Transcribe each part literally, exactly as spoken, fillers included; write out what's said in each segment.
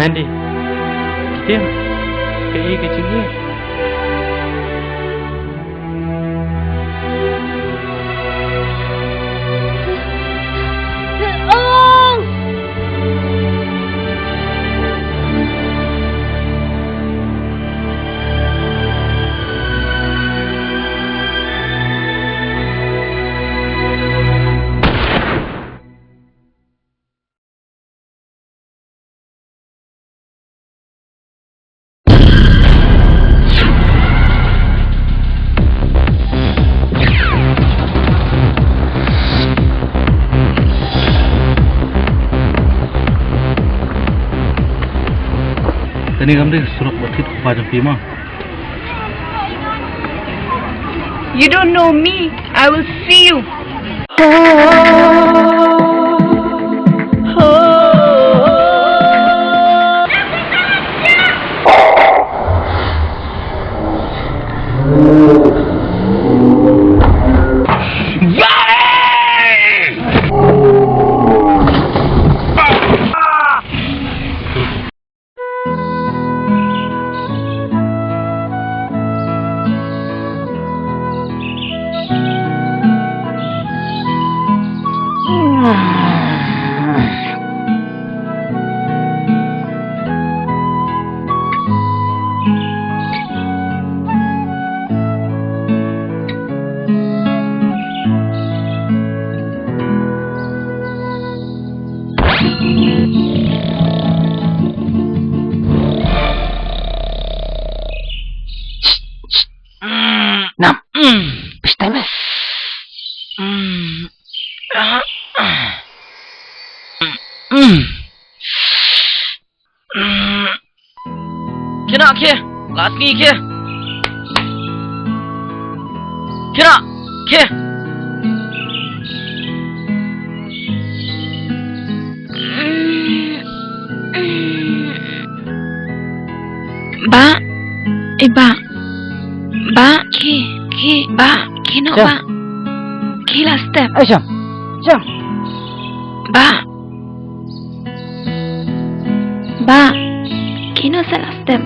Andy, ki tieng, kaei ka jingeh? Kane kam dei surok ba thied kpa jong phi mo. You don't know me, I will see you. Nam. Pistol me. Khie noh, khie. Last ni, khie. Khie noh, khie. Bah, eh, bah. Bah, khie, khie, bah, khie noh, bah. Khie la step. Ai, sham. Sham. Bah. Bah, khie noh sa la step.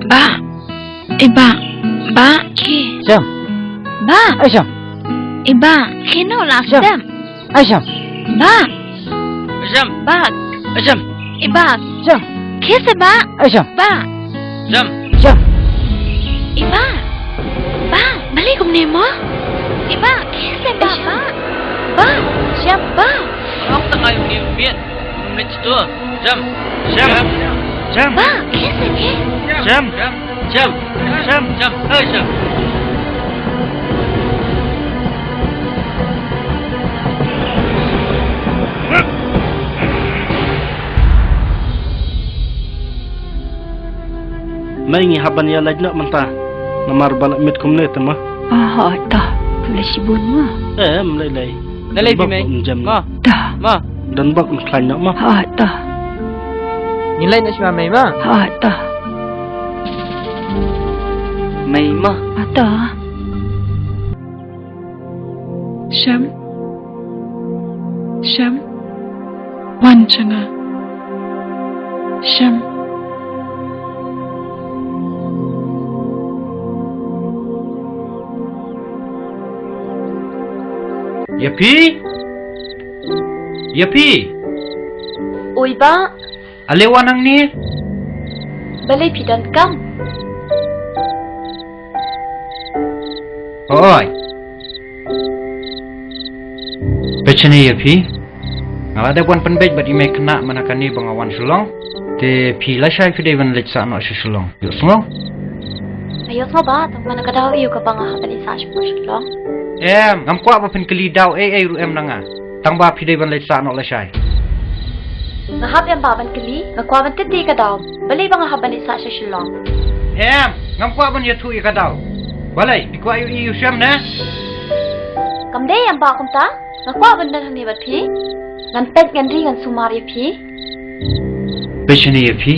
Bah, eh, bah, bah, khie. Sham. Bah. Ai, sham. Eh, bah, khie noh la step. Ai, sham. Bah. Sham. Bah. Sham. Eh, bah. Sham. Khie sa, bah. Ai, sham. Bah. Sham. Sham. Eh, bah. Bah, balei kumne mo? Eh, bah, khie sa, bah, bah. Bah, sham, bah. Ong tang ai uni biet. Mlei tu. Sham. Sham. Sham. Bah, khie sa, khie. Sham. Sham. Sham. Sham. Sham. Hai, sham. Mei, ngi hap ban ïa leit noh mynta. Namar ba la miet kumne te ma. Ah, ha, ta. Leit shibun ma. Eh, em lei lei. Lei lei, Don bok mei. Em jem. Ma. Ta. Ma. Don bok em khlaiñ noh ma. Ha, ta. Ngin leit noh shwa mei ma. Ha, ta. Mei ma. Ha, ta. Shem. Shem. Wan sha nga. Shem. Ïa phi? Ïa phi? Oi bah. Ale wan hangne. Balei phi donkam? Oi. Peit shane ïa phi. Nga la dep wan pynbeit bad i mei khynnah mynta kane ba nga wan Shillong. Te phi lashai phi dei ban leit sah noh sha Shillong. Ïohsngew? Nga ïohsngew bah, tang ba na ka daw aïu kaba nga hap ban leit sah sha Shillong? Em, ngam kwah ba phin kylli daw ei ei ruh em na nga. Tang ba phi dei ban leit sah noh lashai. Nga hap em bah ban kylli, nga kwah ban tip ïa ka daw. Balei ba nga hap ban leit sah sha Shillong? Em, ngam kwah ban ïathuh ïa ka daw. Balei, phi kwah ïohi ïa u Shem ne? Kam dei em bah kumta. Nga kwah ban don hangne bad phi. Ngan peit ngan ri ngan sumar ïa phi. Peit shane ïa phi.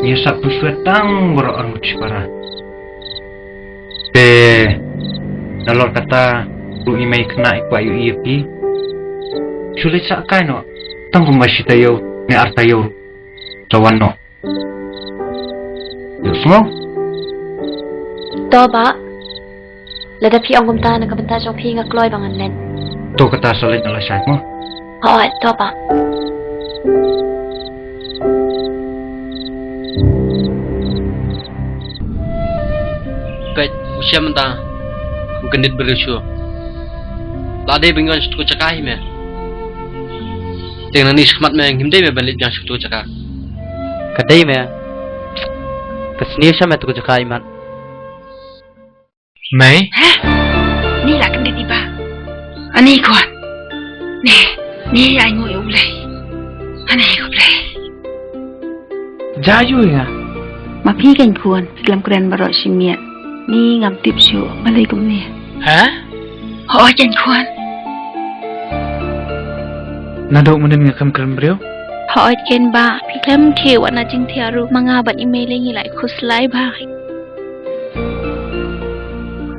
Ngi sah pynswet tang baroh arngut shipara. Te nalor kata ruh i mei khynnah i kwah ïohi ïa phi. Shu leit sah kai noh. Tang kumba shi taïew ne ar taïew ruh sa wan noh. Ïohsngew? To bah. Lada phi ong kumta na ka bynta jong phi nga kloi ba ngan leit. To kata sa leit na la shai mo. Hooid, to bah. Peit, u shem mynta. Kum kyndit briew shuh. La dei ba ngi wan sha tu ka jaka hi me. Te nangne shakhmat me ngim dei me ban leit biang sha tu ka jaka. Ka dei me. Ka sniew sha me tu ka jaka imat. Mei? Hah? Ni la kyndit i bah. Ani khun. Ni, ni ai nguh ïa U Blei. Ani ko Blei. Ja ïu ïa nga. Ma phi keiñ khun, phi khlem kren baroh shi miet. Ni ngam tip shuh balei kumne. Ha? Hooid keiñ khun. Naduh mynnin nga khlem kren briew? Hooid keiñ bah, phi khlem khie wat na jingthiah ruh, ma nga bad i mei lei ngi la khuslai bah.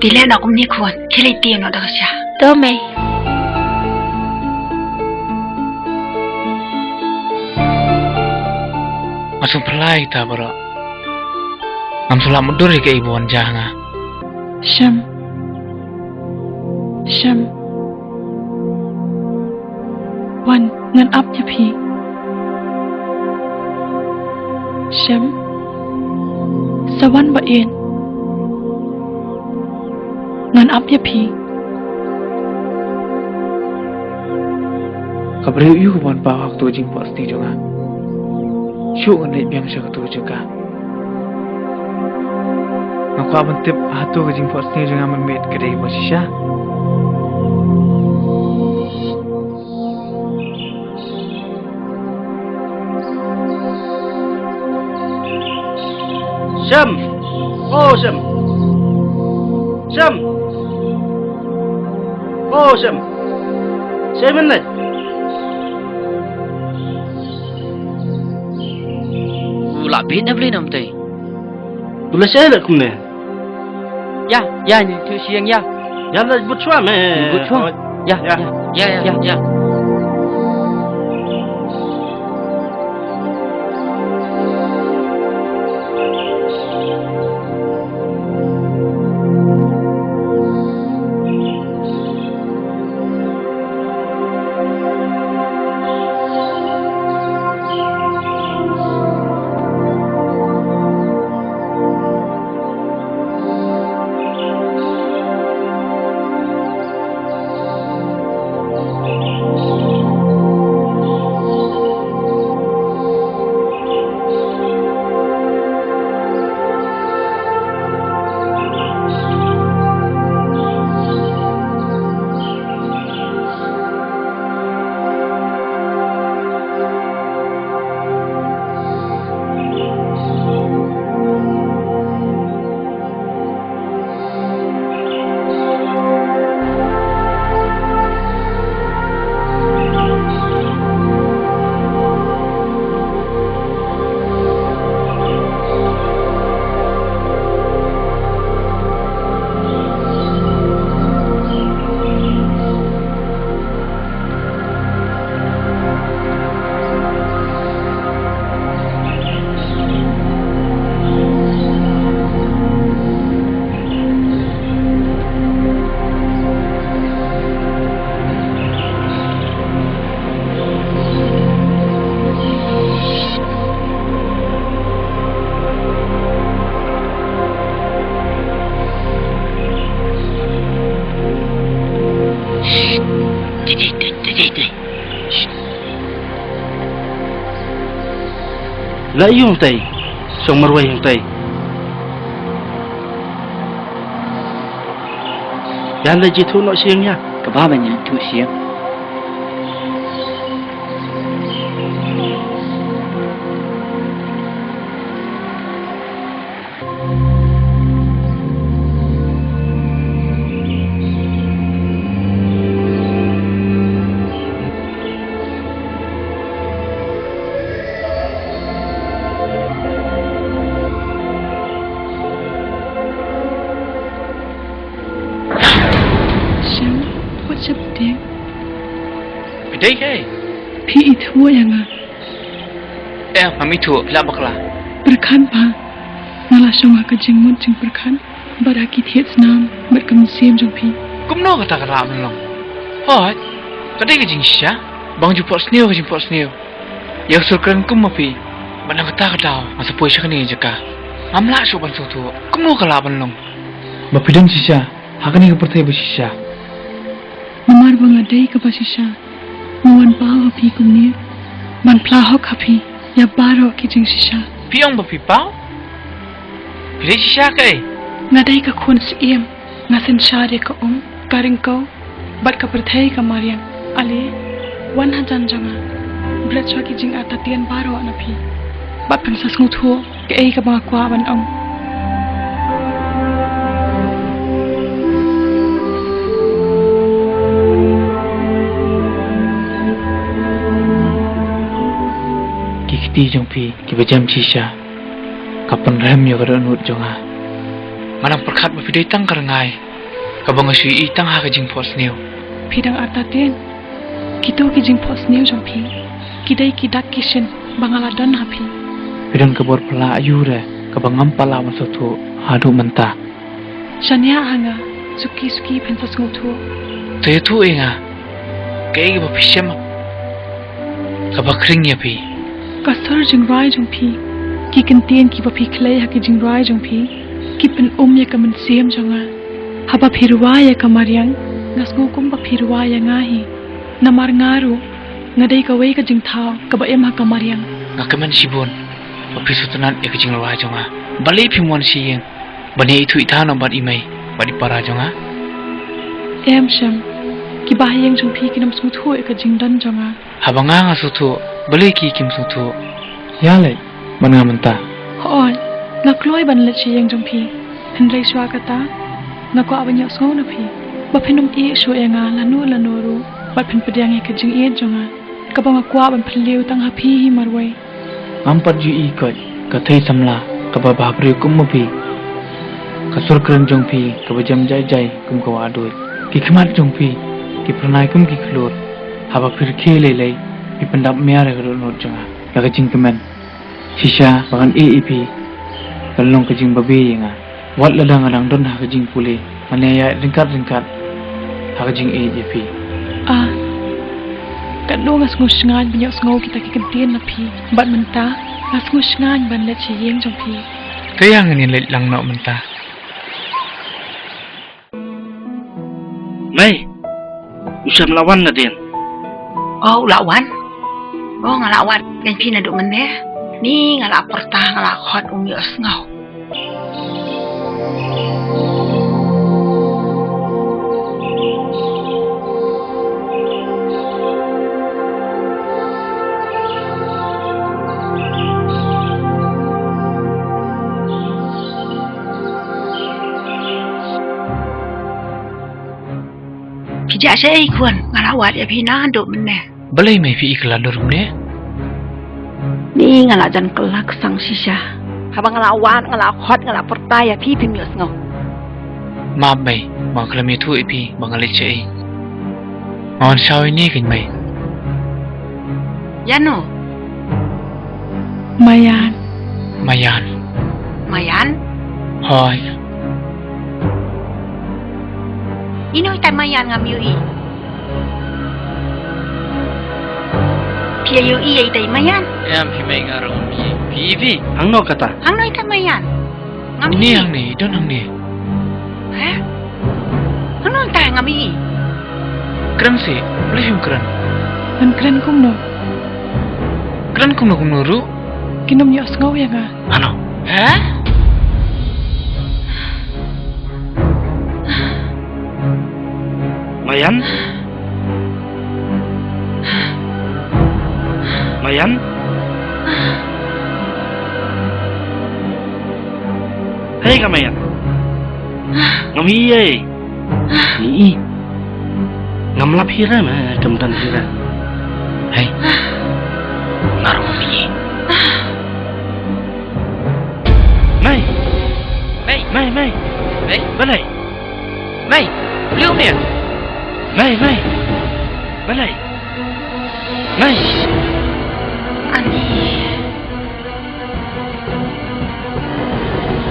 Te leh noh kumne khun, khie leit tiew noh da ka sha. To mei. Nga sngewphylla ïa kita baroh. Ngam sngewlah mutdur ïa kaei ba wan jia ha nga. Shem. Shem. Wan, ngan ap ïa phi. Shem. Sa wan ba ïeit. Ngan ap ïa phi. Ka briew aïu kaba wan paw ha kato ka jingphohsniew jong nga. Shuh ngan leit biang sha kato ka jaka. Nga kwah ban tip hato ka jingphohsniew jong nga mynmiet ka dei ba shisha. Shem! O Shem! Shem! O Shem! Shem, men lei? U la bit na bli na mtei. U la shai la kumne. Ïa, ïa, ni tu siang ïa. Ïa la but shuwa me. But shuwa. Ïa, ïa, ïa, ïa, ïa. Dei, dei, dei, dei, dei. La ïa u hangtai, shong marwei hangtai. Ïa la jithuh noh sha ïing ïa. Kaba ban ïathuh sha ïing. Shem, wat sheptieng. Phi dei kaei? Phi ithuh ïa nga? Em, ngam ithuh, phi lah bakla. Pyrkhat bha, nga la shong ha ka jingmut jingpyrkhat bad ha ki thied snam bad ka mynsiem jong phi. Kumno kata ka lah ban long? Hooid, ka dei ka jingshisha. Ba nga ju phohsniew ka jingphohsniew ïa u sur kren kum ma phi. Bad na kata ka daw nga sa poi sha kane ka jaka. Ngam lah shuh ban sngewthuh kumno ka lah ban long ba phi don shisha ha kane ka pyrthei ba shisha. Namar ba nga dei kaba shisha, nga wan paw ha phi kumne ban phla hok ha phi ïa baroh ki jingshisha. Phi ong ba phi paw? Phi dei shisha kaei? Nga dei ka khun syiem, nga synshar ïa ka um, ka ryngkew bad ka pyrthei ka mariang. Ale, wan hajan jong nga, bret shuwa ki jingartatien baroh na phi bad phin sa sngewthuh kaei kaba nga kwah ban ong. Ki kti jong phi kiba jem shisha ka pynrem ïa ka dohnud jong nga. Nga nang pyrkhat ba phi dei tang ka rngai kaba nga shu ïohi tang ha ka jingphohsniew. Phi dang artatien. Kito ki jingphohsniew jong phi ki dei ki dak ki shin ba nga la don ha phi. Phi don ka bor phylla aiu re kaba ngam pat lah ban sngewthuh haduh mynta. Shaniah ha nga, suki suki phin sa sngewthuh. To ïathuh ïa nga kaei kaba phi shem kaba khring ïa phi. Ka sur jingrwai jong phi, ki kyntien kiba phi khlei ha ki jingrwai jong phi ki pyn-um ïa ka mynsiem jong nga. Haba phi rwai ïa ka mariang, nga sngew kumba phi rwai ïa nga hi. Namar nga ruh nga dei kawei ka jingthaw kaba im ha ka mariang. Nga kmen shibun ba phi sngewtynnat ïa ka jingrwai jong nga. Balei phim wan sha ïing ban ïaithuh ithuh noh bad i mei bad i para jong nga? Em shem, ki bahaïing jong phi kin ym sngewthuh ïa ka jingdon jong nga. Haba nga nga sngewthuh, balei ki kim sngewthuh? Ïa leit bad nga mynta. Hooid, nga kloi ban leit sha ïing jong phi. Hynrei shuwa kata, nga kwah ban ïohsngew na phi ba phin ym ïeh shuh ïa nga lano lano ruh bad phin pdiang ïa ka jingïeit jong nga kaba nga kwah ban pynliew tang ha phi hi marwei. Ngam pat ju ïohi koit ka thei samla kaba bhabriew kum ma phi. Ka sur kren jong phi kaba jem jai jai kum ka wah duid. Ki khmat jong phi ki phyrnai kum ki khlur. Haba phi rkhie lei lei, phi pyndap miar ïa ka dohnud jong nga. Ïa ka jingkmen shisha ba ngan ïeh ïa phi kan long ka jingbabe ïa nga. Wat lada nga dang don ha ka jingpule, ngan ïaid ryngkat ryngkat ha ka jingïeit ïa phi. Ah, katno nga sngewsngaiñ ban ïohsngew kita ki kyntien na phi. Bad mynta nga sngewsngaiñ ban leit sha ïing jong phi. Te ïa ngin ïa leit lang noh mynta. Mei, u Shem la wan nadien? Oh, u la wan. Oh, nga la wad ïa phi naduh mynne. Ni nga la pyrta, nga la khot, um ïohsngew. Phi jah shaei khun, nga la wad ïa phi naduh mynne. Balei mei phi i kylla dur kumne? Ni nga la jan kylla ksang shisha. Haba nga la wad, nga la khot, nga la pyrta ïa phi, phim ïohsngew. Map mei, ba nga khlem ïathuh ïa phi ba nga leit shaei. Nga wan shaw ïa ine keiñ mei. Ïano? Maïan. Maïan. Maïan? Hooid. Ino itai Maïan, ngam ïohi. Phi ïohi ïa itai Maïan? Em, phi mei, nga ruh ngam ïohi. Phi ïohi phi? Hangno kata? Hangno itai Maïan? Ngam ïohi. Ine hangne, i don hangne. Heh? Hangno itai, ngam ïohi. Kren seh, balei phim kren? Ngan kren kumno? Kren kumno kumno ruh kin ym ïohsngew ïa nga. Hangno? Heh? Maïan? Maïan? Hei ka Maïan. Ngam ïohi ei. Ïohi. Ngam lap hi re, me kam don hi re. Hei. Nga ruh ngam ïohi. Mei. Mei. Mei, mei. Mei. Balei? Mei. Balei um ïa? Mei, mei. Balei? Mei. Ani.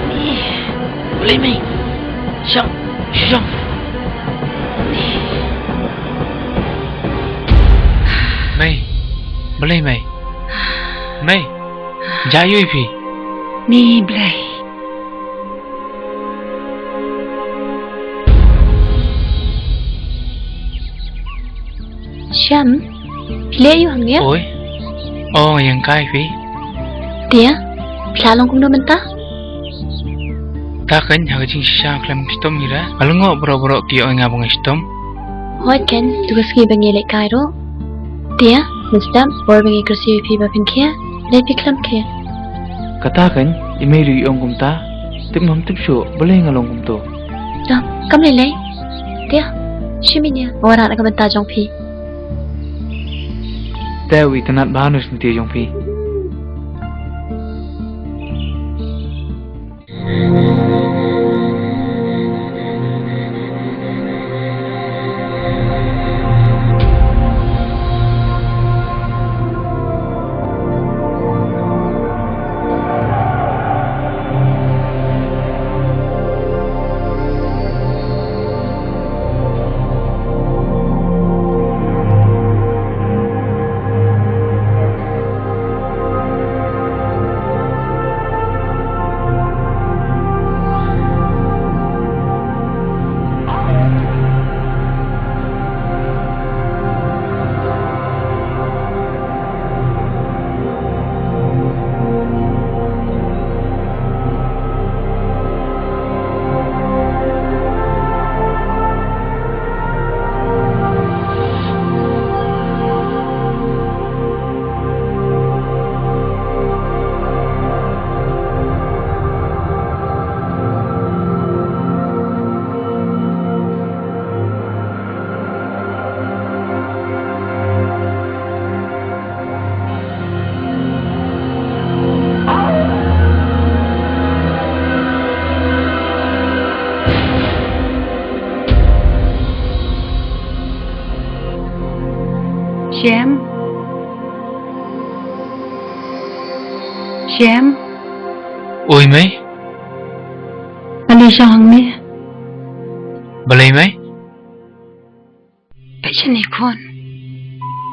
Ani. Balei Mei? Shong. Shong. Mei. Balei Mei? Mei. Jia ïohi phi. Ni Blei. Shem, phi leh aïu hangne? Oi. O, nga ïeng kai phi. Te, phi la long kumno mynta? Te keiñ ha ka jingshisha khlem shitom hi re. Nga lyngngoh baroh baroh ki ong ïa nga ba nga shitom. Hooid keiñ, to ka sngi ba ngi leit kai ruh. Te, mynstep, bor ba ngi kyrsiew ïa phi ba phin khie, leit phi khlem khie. Kata keiñ, i mei ruh i ong kumta. Tip ngam tip shuh, balei nga long kumto. Dah, kam lei lei. Te, shim ïa, nga wanrah na ka bynta jong phi. Te u itynnad bha na u syntiew jong phi. Shem. Shem. Oi mei. Ale shong hangne. Balei mei? Peit shane khun.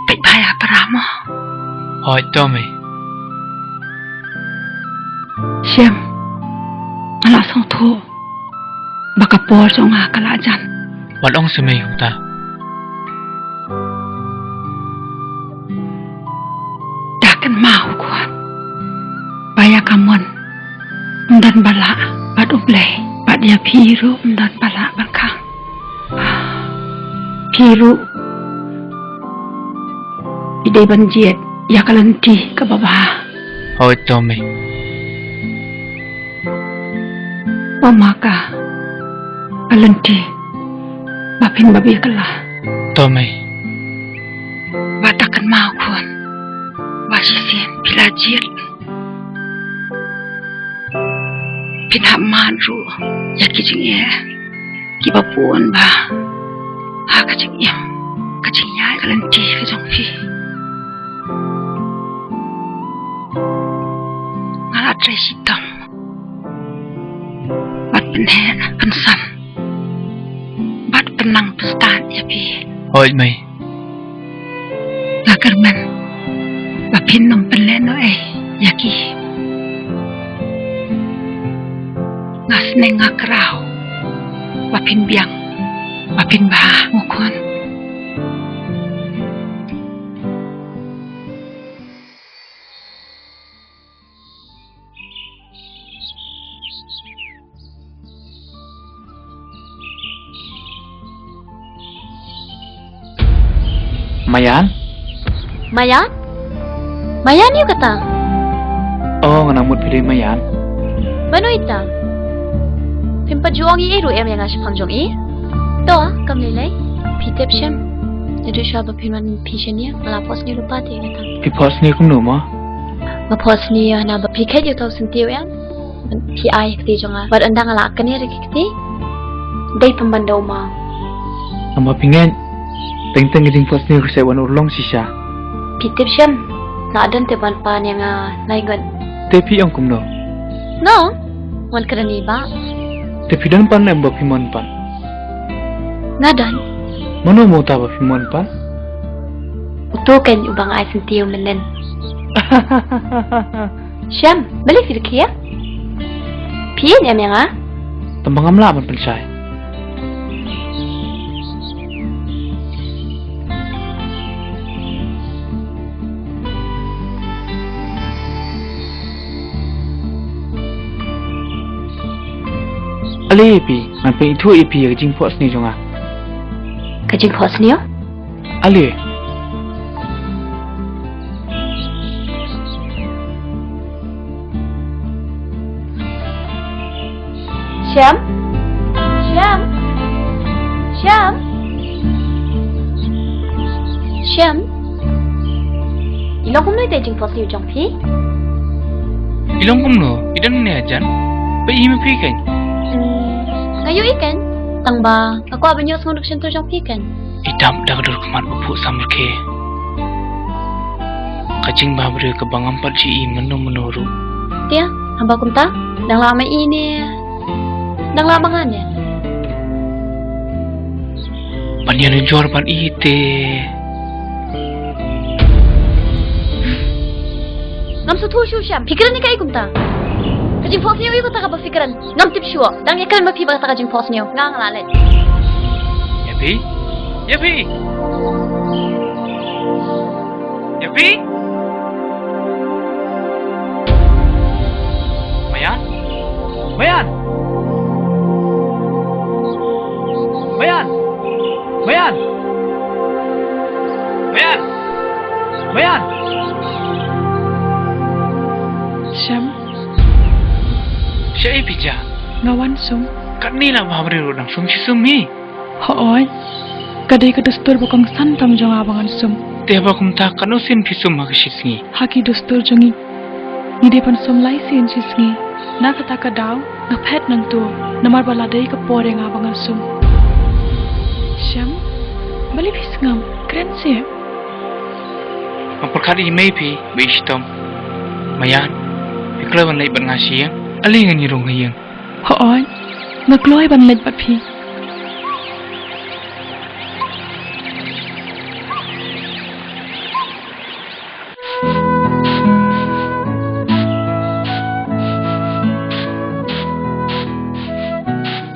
Peit bha ïa para mo. Hooid to mei. Shem. Nga la sngewthuh ba ka por jong nga ka la jan. Wat ong seh mei kumta. Da kynmaw khun ba ïa ka mon ym don ba lah bad U Blei, bad ïa phi ruh ym don ba lah ban khang. Phi ruh phi dei ban jied ïa ka lynti kaba bha. Hooid to mei. Ba ma ka ka lynti ba phin bapher kylla. To mei. Bad da kynmaw khun ba shisien phi la jied. Phin hap mad ruh ïa ki jingeh kiba bun bha ha ka jingim ka jingïaid ka lynti ka jong phi. Nga la trei shitom bad pynheh pynsan bad pynnang pynstad ïa phi. Hooid mei. Nga kyrmen ba phin ym pynlehnohei ïa ki. Nga sneng nga kraw ba phin biang ba phin bha mo khun. Mayan? Mayan? Mayan ïa kata? Oh, nga nang mut phi dei Mayan. Mano ita? Phim pat ju ong ei ei ruh em ïa nga shaphang jong i? To, kam lei lei. Phi tip shem. Naduh shuwa ba phin wan phi shane, nga la phohsniew lypa te ïa kata. Phi phohsniew kumno mo? Nga phohsniew ïa na ba phi kheit ïa uta u syntiew em. Phi ai kti jong nga. Wat ynda nga la kane re ki kti. Dei pynban da u maw. Namar phi ngeit. Teng teng ki jingphohsniew ka shu wan urlong shisha. Phi tip shem, nga don te ban pan ïa nga lai ngut. Te phi ong kumno? Nga ong, wan kren ïa i bah. Te phi don pan em ba phi mon pan? Nga don. Mano mo ta ba phi mon pan? Uto kan uba nga ai senti u menen. Shem, balei phi rkhie? Phi ïeit em ïa nga? Tang ba ngam lah ban pynshai. Ale ïa phi, ngan pynithuh ïa phi ïa ka jingphohsniew jong nga. Ka jingphohsniew? Ale. Shem? Shem? Shem? Shem? I long kumno ïa ka jingphohsniew jong phi? I long kumno? I don ne hajan? Ba i ma phi kein? Hmm, nga ïohi kein. Tang ba nga kwah ban ïohsngew na ka shyntur jong phi kein. I dap da ka dur khmat ba phuh samrkhie. Ka jingbhabriew kaba ngam pat ju i mynno mynno ruh. Te haba kumta, dang lah ma i ne, dang lah ma nga ne? Ban ïanujor ban i te. Ngam sngewthuh shuh Shem. Phi kren ïa kaei kumta? Ka jingphohsniew ïa kata kaba phi kren. Ngam tip shuh. Dang ïakren ma phi ba kata ka jingphohsniew. Nga nga la leit. Ïa phi? Ïa phi? Ïa phi? Mayan? Mayan? Mayan? Mayan? Mayan? Mayan? Shem. Shaei phi jia? Nga wan sum. Katne la bhabriew ruh nang sum shi sum hi. Hooid. Ka dei ka dustur ba kongsan tam jong nga ba ngan sum. Te haba kumta katno sien phi sum ha ka shi sngi? Ha ki dustur jong ngi, ngi dei ban sum lai sien shi sngi. Na kata ka daw nga phet nangto, namar ba la dei ka por ïa nga ba ngan sum. Shem, balei phi sngap? Kren seh. Nga pyrkhat ïa i mei phi ba i shitom. Mayan, phi kloi ban leit bad nga sha ïing? Ale ngan ïarung ha ïing. Hooid, nga kloi ban leit bad phi.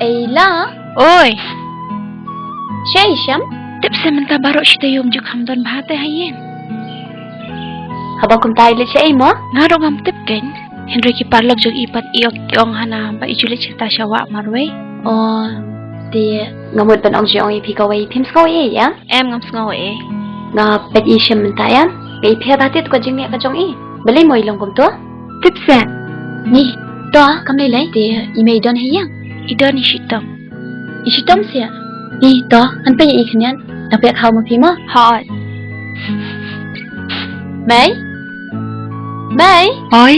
Ei La. Oi. Shaei Shem? Tip seh mynta baroh shi taïew ym ju kham don bha te ha ïing. Haba kumta i leit shaei mo? Nga ruh ngam tip kein. Hynrei ki paralok jong i pat i ong, ki ong hana ba i ju leit shata sha wah marwei. O, te nga mut ban ong jingong ïa phi kawei, phim sngew ei ei ïa? Em, ngam sngew ei ei. Nga peit i Shem mynta ïa. Nga i pher bha te to ka jingeh ka jong i. Balei mo i long kumto? Tip seh. Ni, to kam lei lei te i mei i don ha ïing? I don, i shitom. I shitom seh. Ni to, ngan peit ïa i khyndiat. Nang peit khaw ma phi mo. Hooid. Mei? Mei? Oi.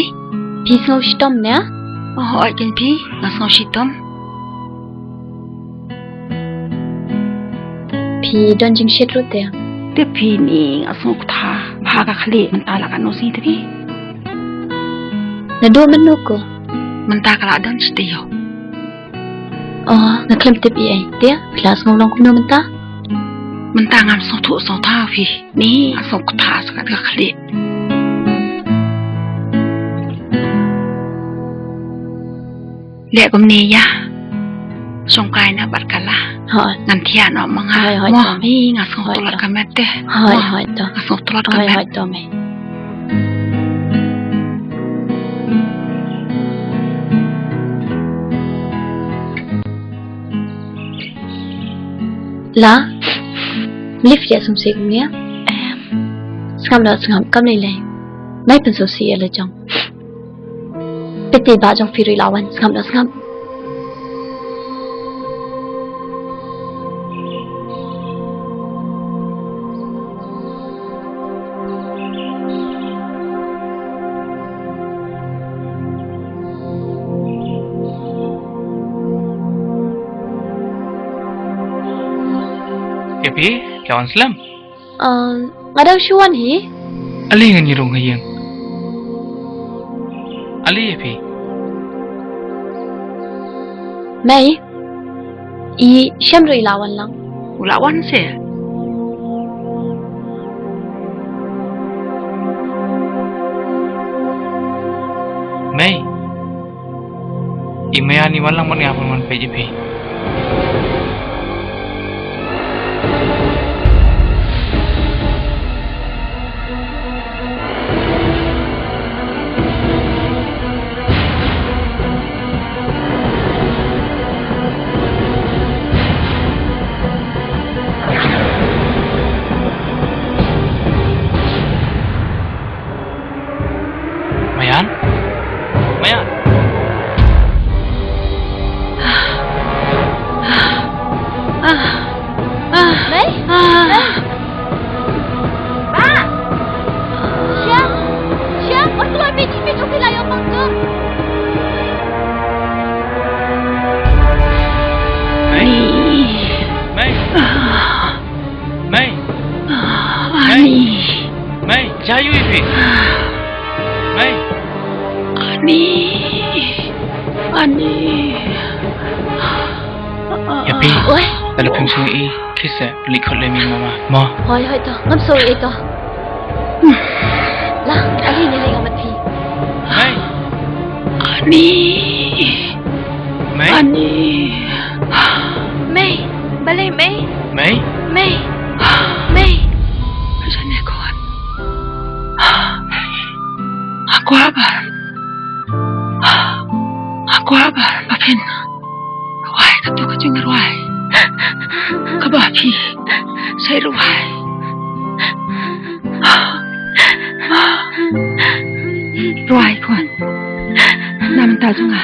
Phi sngew shitom ne? Hooid kein phi, nga sngew shitom. Phi don jingshit ruh te? Te phi ni, nga sngew kata bha ka khlieh, mynta la katno sngi te phi? Naduh mynno ko? Mynta ka la don shi taïew. Oh, nga khlem tip ei ei. Te phi la sngew long kumno mynta? Mynta ngam sngewthuh sngewthaw phi. Ni, nga sngew kata sa ka khlieh. Leh kumne ïa. Shongkai na bad ka La. Hooid. Ngan thiah noh ma nga. Hooid, hooid. Mo, to. Hi, nga sngew tlot ka met te. Hooid, hooid to. Nga sngew tlot ka met. Hooid to mei. La. Balei phi ïa sumsih kumne? Em. Sngap noh, sngap, kam lei lei. Mei pynsngewsih ïa la jong. Peit i bah jong phi ruh i la wan, sngap noh, sngap. Ïa phi, la wan slem? Ah, nga dang shu wan hi. Ale ngan ïa rung ha ïing. Ale ïa phi. Mei, i shem ruh i la wan lang. U la wan se. Mei. I Mayan i wan lang bad nga ban wan peit ïa phi. Mayan? Mayan? Mei? Mei? Ba! Shem! Shem! Wan kloi, Mei, Mei, Mei, Mei, Mei. Mei! Mei! Mei! Mei! Ani. Mei, jia ïa phi. Mei. Ani. Ani. Ïa phi. Oi. Lada phim sngew i, khie sa pynleit khot lem ïa i mama. Mo. Hoi, hoi to. Ngam sngew i to. Lah, ale ngi leit ngam mat phi. Mei. Ani. Mei. Ani. Mei. Balei Mei? Mei. Mei. Mei. Jane khun. Nga kwah ba, nga kwah ba, ba phin rwai katto ka jingrwai kaba phi sa rwai. Rwai khun. Na mynta jong nga.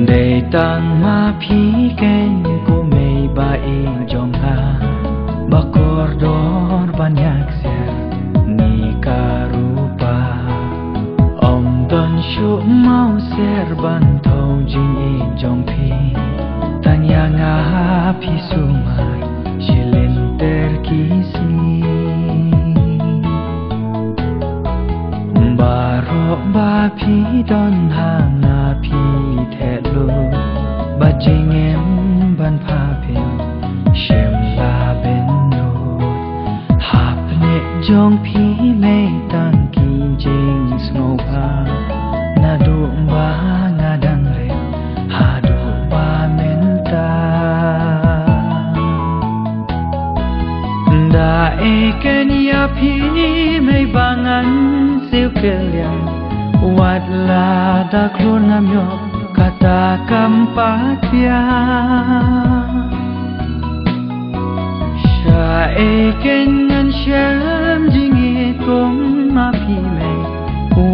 Dei tang ma phi keiñ ko mei ba ïeit jong nga, ba kordor ban ïaksiar ne ka rupa. Ym don shuh mawsiar ban thew jingïeit jong phi. Tang ïa nga phi sumar shilynter ki sngi. Baroh ba phi don ha nga phi theh lut, ba jingim ban pha phi shim la bynrut. Hapdeng jong phi mei tang ki jingsngewbha, naduh ba nga dang rit haduh ba mynta. Da ei keiñ ïa phi mei ba ngan siew kylliang, wat la da khlur ngam ïoh kata kam patia. Shaei keiñ ngan shem jingïeit kum ma phi mei,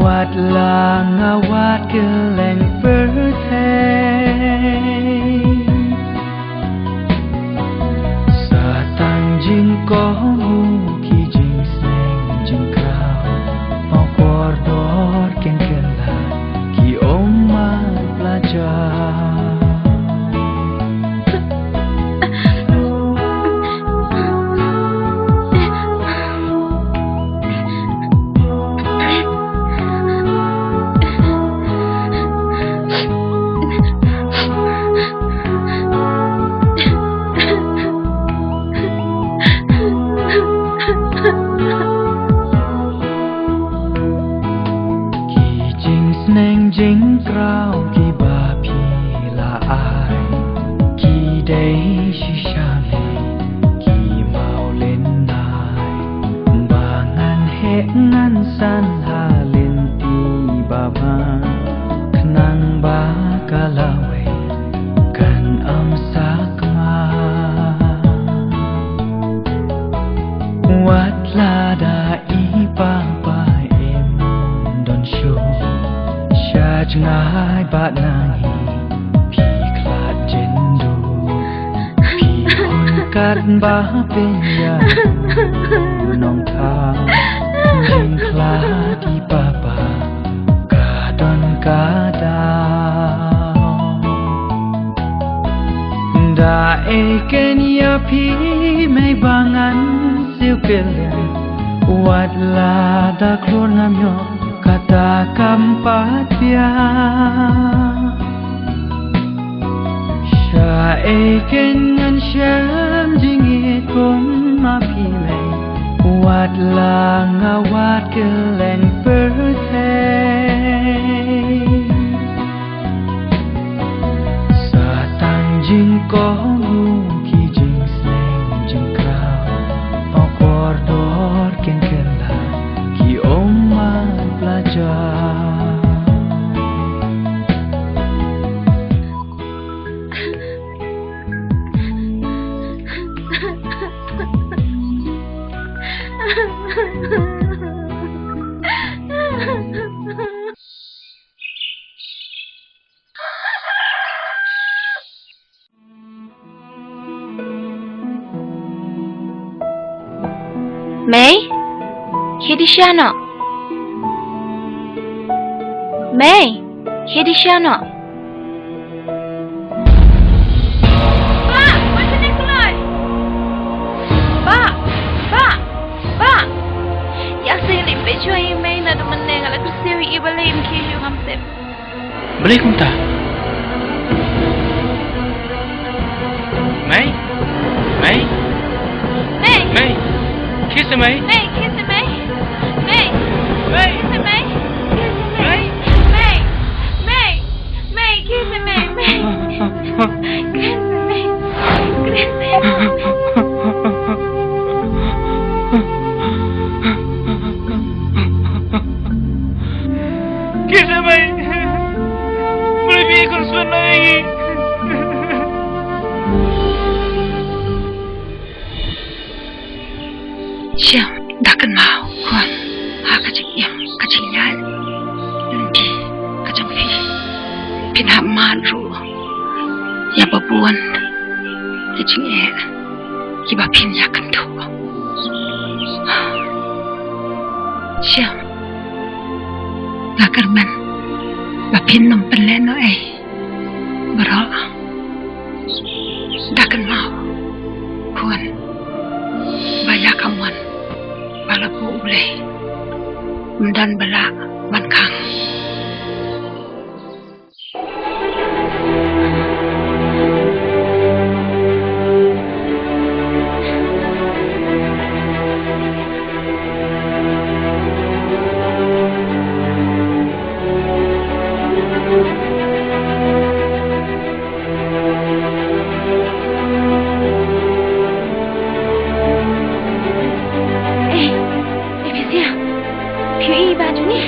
wat la nga wad kylleng pyrthei. Sa tang jingkohnguh ki jingsneng jingkraw, mawkordor keiñ kylla ki ummat la jam. Shisha me ki mawlin nai ba ngan heh ngan san ha lynti ba ma khnang ba ka lawei kan am sakma. Wat lada i papa im don shuh sha jngai ba nang hi phi khlad jin duh. Phi hun kat ba pynïaid nongthaw jingkhlad i papa ka don ka daw. Da ei ken ïa phi mei ba ngan siew kylliang wat lada khlur ngam ïoh kata kam pat biang. Sha ei ken ngan shem jingïeit kum ma phi mei wat la nga wad kylleng pyrthei. Sa tang jingkohnguh ki jingsneng jingkraw, o kordor ken kylla ki ummat la jaw. Mei, khie dih sha noh. Mei, khie dih sha noh. Bah, wat shane kloi. Bah, bah, bah. Ïa seh lei peit shuwa ïa i Mei, naduh mynne nga la kyrsiew ïa i balei im khie ïa u ngam tip. Balei kumta? Mei? Mei? Mei! Mei! Khie seh Mei! Mei, khie seh Mei! Mei! Mei! Khie seh Mei! Khie seh Mei! Mei! Mei! Mei, khie seh Mei! Mei! Khie seh Mei! Khie seh Mei! Khie seh Mei! Balei phi khun sngewsih noh ïa ngi? Shem, da kynmaw khun ha ka jingim ka jingïaid lynti ka jong phi. Phin hap mad ruh ïa ba bun ki jingeh kiba phin ïakynduh. Shem, nga kyrmen ba phin nym pynlehnohei baroh. Da kynmaw khun ba ïa ka mon ba la buh U Blei, ym don ba lah ban khang. Ei, Efisia, phi ïohi ba jong ngi.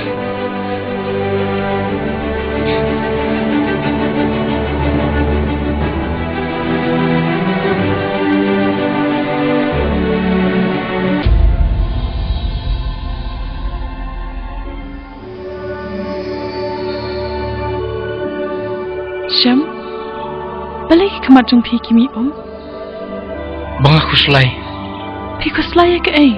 Shem, balei ki khmat jong phi ki mih um? Ba nga khuslai. Phi khuslai ïa kaei?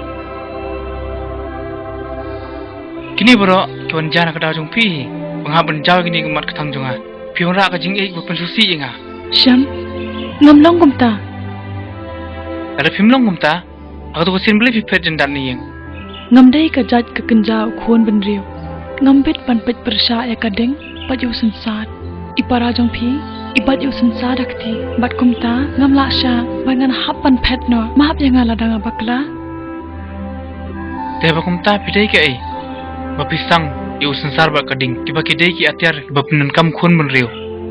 Kine baroh ki wan jia na ka daw jong phi, ba nga hap ban jaw ïa kine ki mat ka thang jong nga. Phi wanrah ka jingïeit ba pynsngewsih ïa nga. Shem, ngam long kumta. Lada phim long kumta, ha kato ka sien balei phi phet jyndat na ïing? Ngam dei ka jait ka kynja u khun bynriew. Ngam bit ban peit pyrshah ïa ka ding bad ïa u synsar. I para jong phi i bat ïa u synsar da kti, bad kumta ngam lah shah ba ngan hap ban phet noh. Map ïa nga lada nga bakla. Te ba kumta phi dei kaei ba phi sdang ïa u synsar bad ka ding, kiba ki dei ki atiar kiba pyndonkam khun bynriew?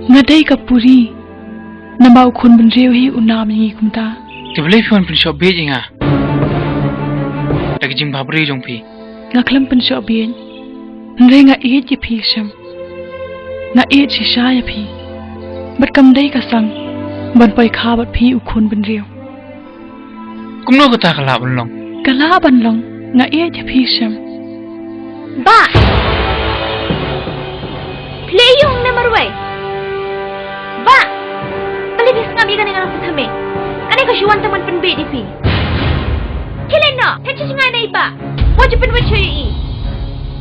Nga dei ka puri. Na Ba u khun bynriew hi u nam ïa ngi kumta. Te balei phi wan pynshoh bieit ïa nga da ki jingbhabriew jong phi? Nga khlem pynshoh bieit. Hynrei nga ïeit ïa phi shem. Nga ïeit shisha ïa phi. Bad kam dei ka sang ban poi kha bad phi u khun bynriew. Kumno kata ka lah ban long? Ka lah ban long, nga ïeit ïa phi shem. Bah! Phi leh aïu hangne marwei? Bah! Balei phi sngap ïa kane ka nongpynthem? Kane ka shu wan tang ban pynbieit ïa phi. Khie leit noh, phet sha jngai na i bah. Wat ju pynwit shuh ïa i.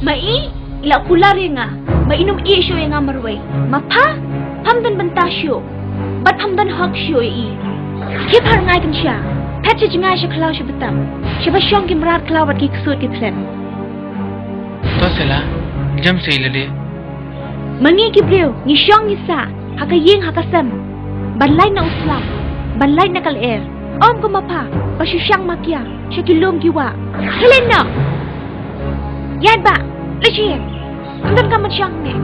Ma i, i la kular ïa nga ba in ym ïeh shuh ïa nga marwei. Ma pha, pham don bynta shuh bad pham don hok shuh ïa i. Khie pharngai kynsha, phet sha jngai sha khlaw sha btap, sha ba shong ki mrad khlaw bad ki ksuid ki thlen. To Sela, jem sei lade. Ma ngi ki briew ngi shong ngi sah ha ka ïing ha ka sem ban lait na u slap, ban lait na ka lyer. Ym kum ma pha ba shu shang makia sha ki lum ki wah. Khie leit noh. Ïaid bah, leit sha ïing. Ym don kam ban shong ne.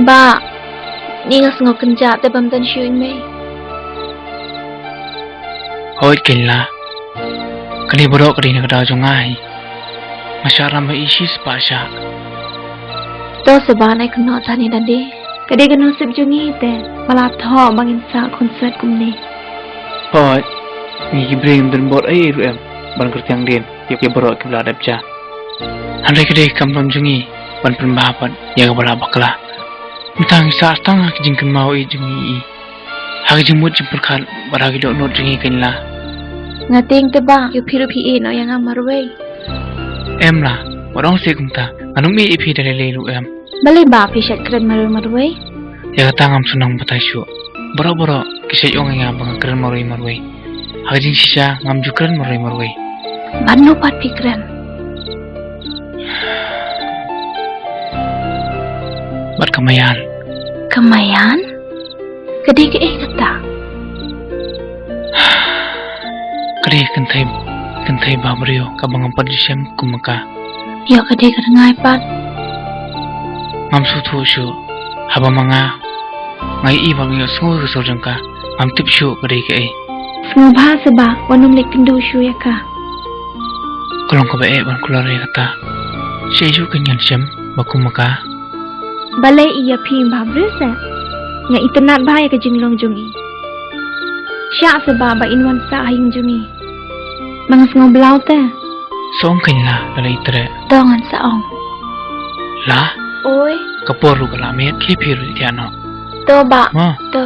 Bah, ni nga sngew kynjah te bym don shuh ïa i mei. Hooid Kynla. Kane baroh ka dei na ka daw jong nga hi. Nga shah ram ha i shispah shah. To Seba, nai kynnoh tani dade. Ka dei ka nusip jong ngi te ba la thoh ba ngin sah khun set kumne. Hooid, ngi ki briew ngim don bor ei ei ruh em ban kyrtiang dien ïa ki baroh kiba la dep ja. Hynrei ka dei ka kam jong ngi ban pynbha pat ïa kaba la bakla. Mynta ngi sah tang ha ki jingkynmaw ïeit jong ngi ïa i, ha ki jingmut jingpyrkhat bad ha ki dohnud jong ngi Kynla. Nga tieng te bah, ïoh phi ruh phi ïeh noh ïa nga marwei. Em la, wat ong seh kumta, ngan ym ïeh ïa phi da lei lei ruh em. Balei bah phi shait kren marwei marwei? Ïa kata ngam sngewthuh batai shuh. Baroh baroh ki shait ong ïa nga ba nga kren marwei marwei. Ha ka jingshisha ngam ju kren marwei marwei. Bad no pat phi kren? Bad ka Maïan. Ka Maïan? Ka dei kaei kata? Ka dei ka kynthei, kynthei bhabriew kaba ngam pat ju shem kum ma ka. Ïoh ka dei ka rngai pat. Ngam sngewthuh shuh haba ma nga nga ïohi bad nga ïohsngew ïa ka sur jong ka. Ngam tip shuh ka dei kaei. Sngewbha Seba, wat nym leit kynduh shuh ïa ka. Ka long kaba eh ban kular ïa kata. Shaei shuh kein ngan shem ba kum ma ka. Balei i ïa phi bhabriew se? Nga itynnad bha ïa ka jinglong jong i. Shah Seba ba in wan sah ha ïing jong i. Ma nga sngew blau te. Sa ong kein la, lada i treh. To ngan sa ong. La? Oi. Ka por ruh ka la miet, khie phi ruh thiah noh. To bah. Ma. To.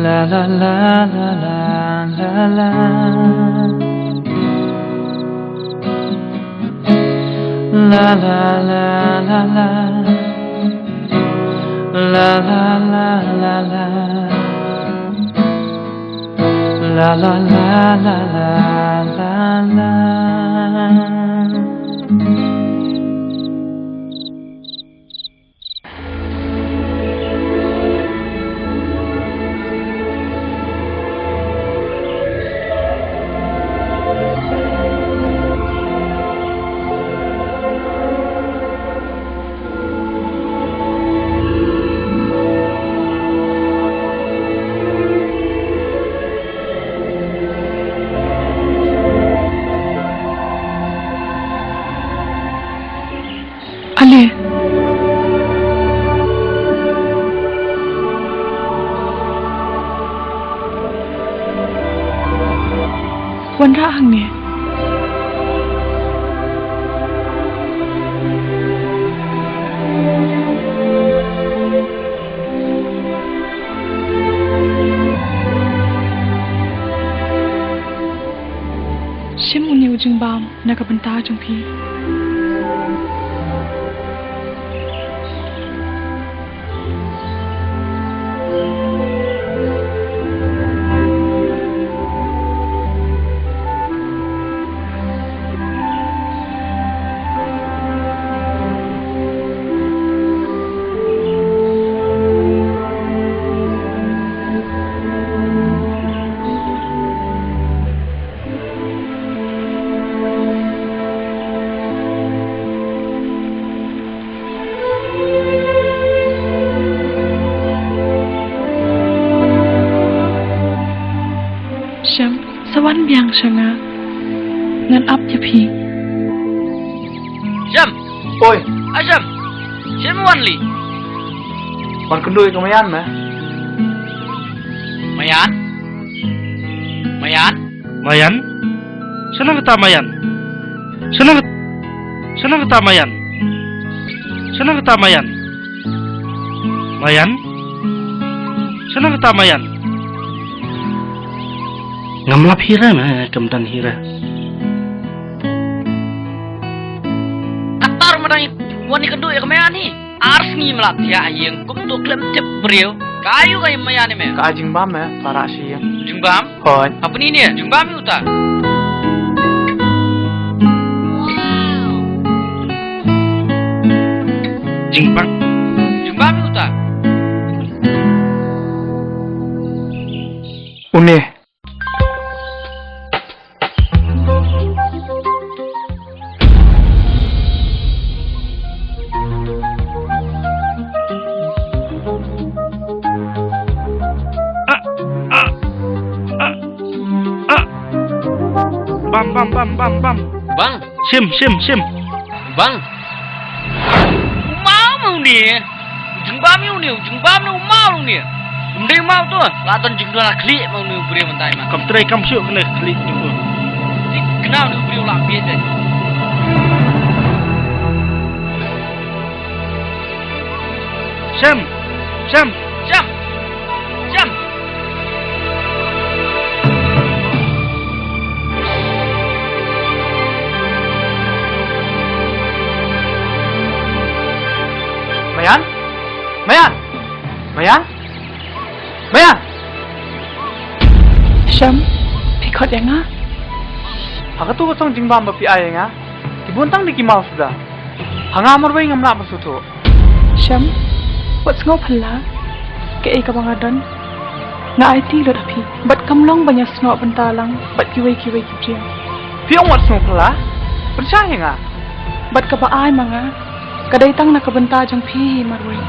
La la la la la la la. La la la la la. La la la la la. La la la la la la. Wanrah hangne. Shim une u jingbam na ka bynta jong phi. Shem, sa wan biang sha nga. Ngan ap ïa phi. Shem! Oi! A Shem! Shem wan li. Wan kynduh ïa ka Mayan me. Mayan? Mayan? Mayan? Shano kata Mayan? Shano kat-, shano kata Mayan? Shano kata Mayan? Mayan? Shano kata Mayan? Ngam lap hi re me, kam don hi re. Kata ruh ma dang wan ïakynduh ïa ka Mayan hi. Ar sngi ma la thiah ïing kumto khlem tip briew. Ka aïu ka Mayan hi me? Ka ai jingbam me, para shi ïing. Jingbam? Hooid. Hapni ne, jingbam hi uta. Jingbam. Jingbam hi uta. Une. Ah, ah, ah, ah. Bam, bam, bam, bam, bam. Bang. Shim, shim, shim. Bang. U maw ma une. U jingbam ïa une, u jingbam ne u maw une. Um dei maw to. La don jingdon a khlieh ma une u briew mynta ma. Kam trei kam shuh kane khlieh jong u. Dik kena une u briew la biet dei. Shem, Shem, Shem, Shem. Mayan? Mayan? Mayan? Mayan? Shem, phi khot ïa nga? Ha katu ka song jingbam ba phi ai ïa nga, ki bun tang de ki maw suda. Ha nga marwei ngam lah ban sngewthuh. Shem, wat sngew phylla. Kaei kaba nga don, nga aiti lut ha phi. Bad kam long ban ïasnoh bynta lang bad kiwei kiwei ki briew. Phi ong wat sngew phylla? Pynshai ïa nga. Bad kaba ai ma nga ka dei tang na ka bynta jong phi hi marwei.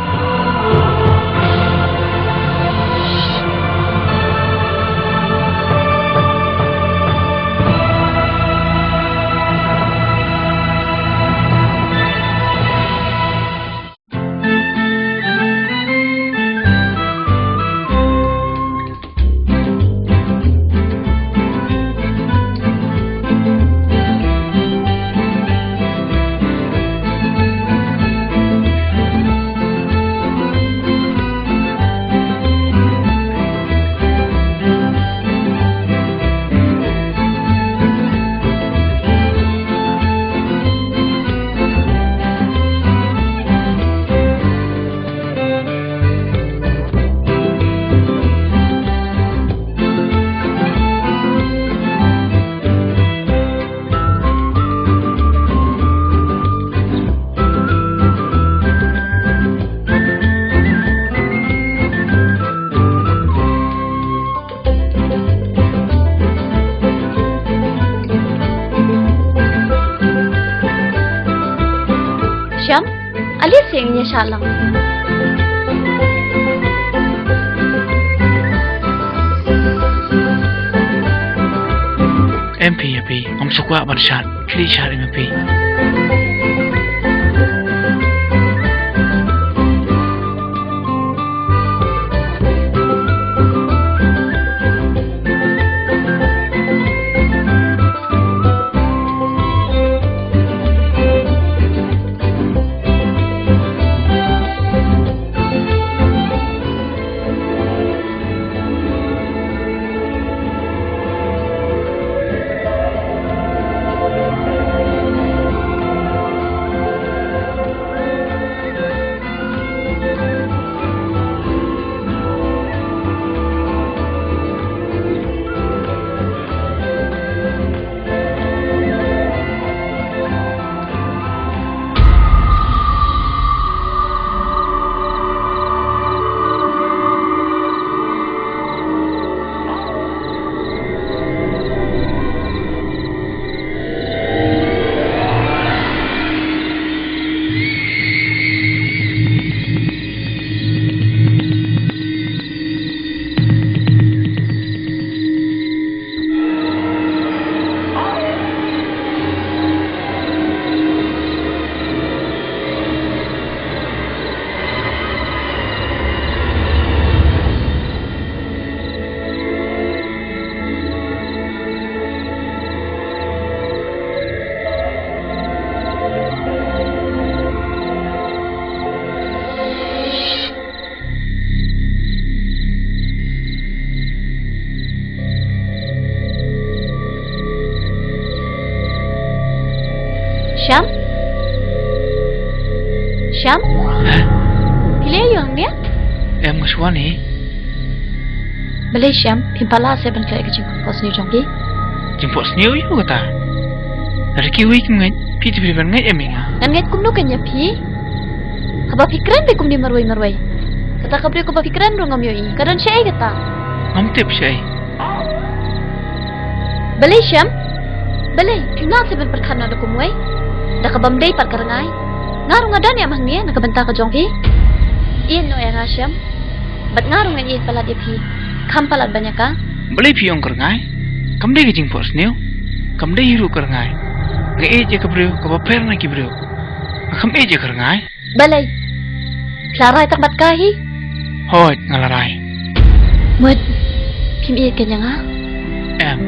Shem, ale seng ïa sha lang. Em phi, em phi, ngam sngewkwah ban shad, khlieh shad em phi. Shyam? Shyam? Hah? Phi leh aiu hangne? Em, nga shu wan hi. Balei Shyam, phim pat lah seh ban khleh ka jingphohsniew jong phi? Jingphohsniew aiu kata? Lada kiwei kim ngeit, phi te phi ban ngeit em ïa nga? Ngan ngeit kumno kein ïa phi? Haba phi kren beit kumne marwei marwei. Kata ka briew kaba phi kren ruh ngam ïohi. Ka don shaei kata? Ngam tip shaei. Balei Shyam? Balei phim lah seh ban pyrkhat noh da kumwei? Da kaba ym dei pat ka rngai. Nga ruh nga don ïa ma hangne na ka bynta ka jong phi. Ïeit noh ïa nga Shyam. Bad nga ruh ngan ïeit palat ïa phi. Kham palat ban ïa ka. Balei phi ong ka rngai? Kam dei ka jingphohsniew. Kam dei hi ruh ka rngai. Nga ïeit ïa ka briew kaba pher na ki briew. Nga kham ïeit ïa ka rngai. Balei? Phi la rai tang bad ka hi? Hooid, nga la rai. Mut, phim ïeit kein ïa nga? Em.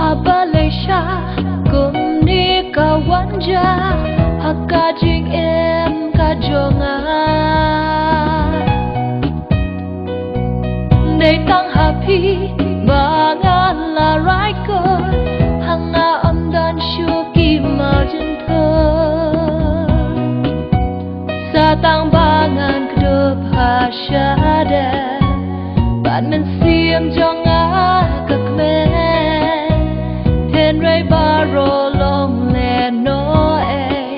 A balei sha kumne ka wan ja ha ka jingim ka jong nga. Dei tang ha phi ba nga la rai ko, ha nga ym don shuh ki marjan tho. Sa tang ba ngan kdup ha shadem bad mynsiem jong nga ka kmen. Hynrei baroh long lehnoh ei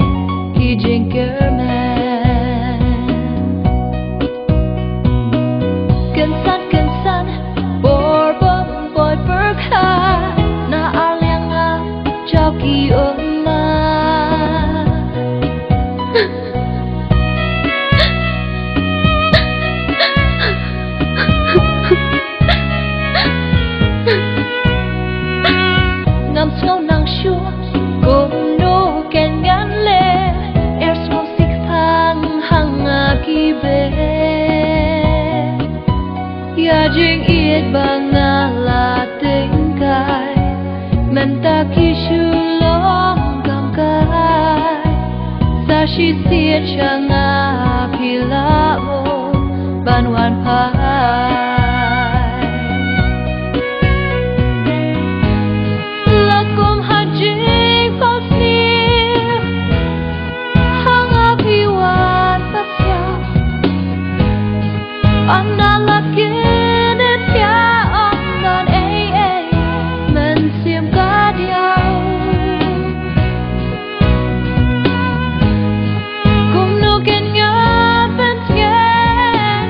ki jingkyrmen. Kynsan kynsan bor bym poi pyrkhat na ar liang nga jaw ki ummat. Ngam sngew nang shuh kumno kein ngan leh, er sngew sikthang ha nga ki beh. Ïa jingïeit ba nga la tyngkai, mynta ki shu long kam kai. Sa shisien sha nga phi lah mo ban wan phai. La kum ha jingphohsniew, ha nga phi wan pasiaw. Ynda la kynit ïa ong don ei ei, mynsiem ka diaw. Kumno kein nga pynsngew,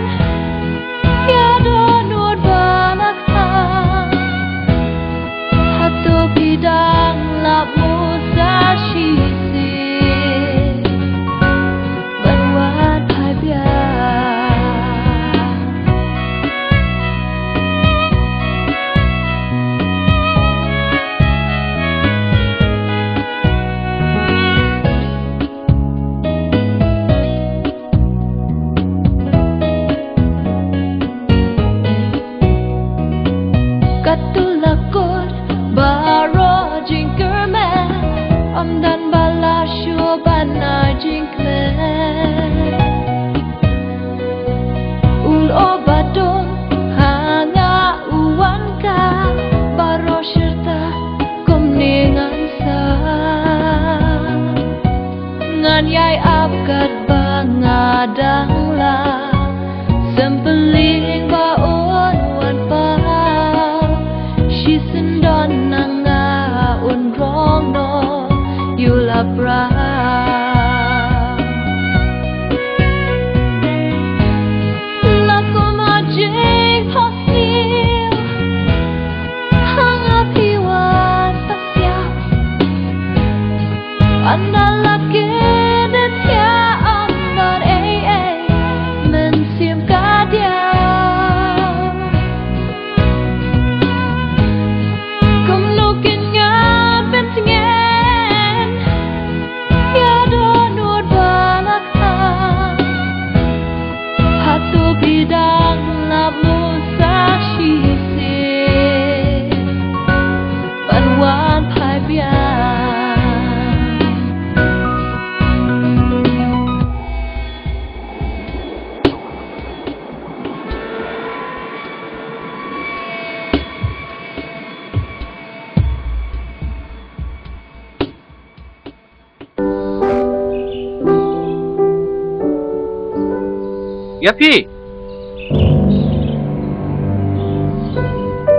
Ïa phi.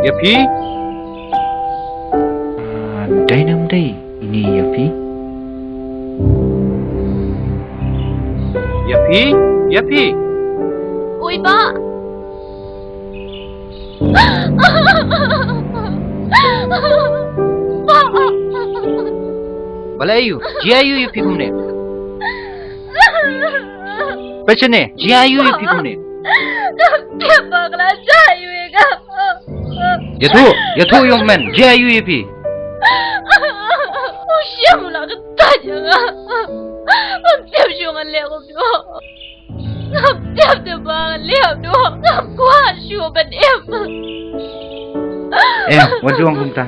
Ïa phi. Ah, dei nam dei ine ïa phi. Ïa phi, ïa phi. Ui, Bah. Balei aïu? Jia aïu ïa phi kumne? Peit shane, jia aïu ïa phi kumne? Ïathuh, ïathuh ïa u men, jia aïu ïa phi? U shim la ka ta jong nga. Ngam tip shuh ngan leh kumno. Ngam tip te ba ngan leh kumno. Ngam kwah shuh ban im. Em, wat ju ong kumta.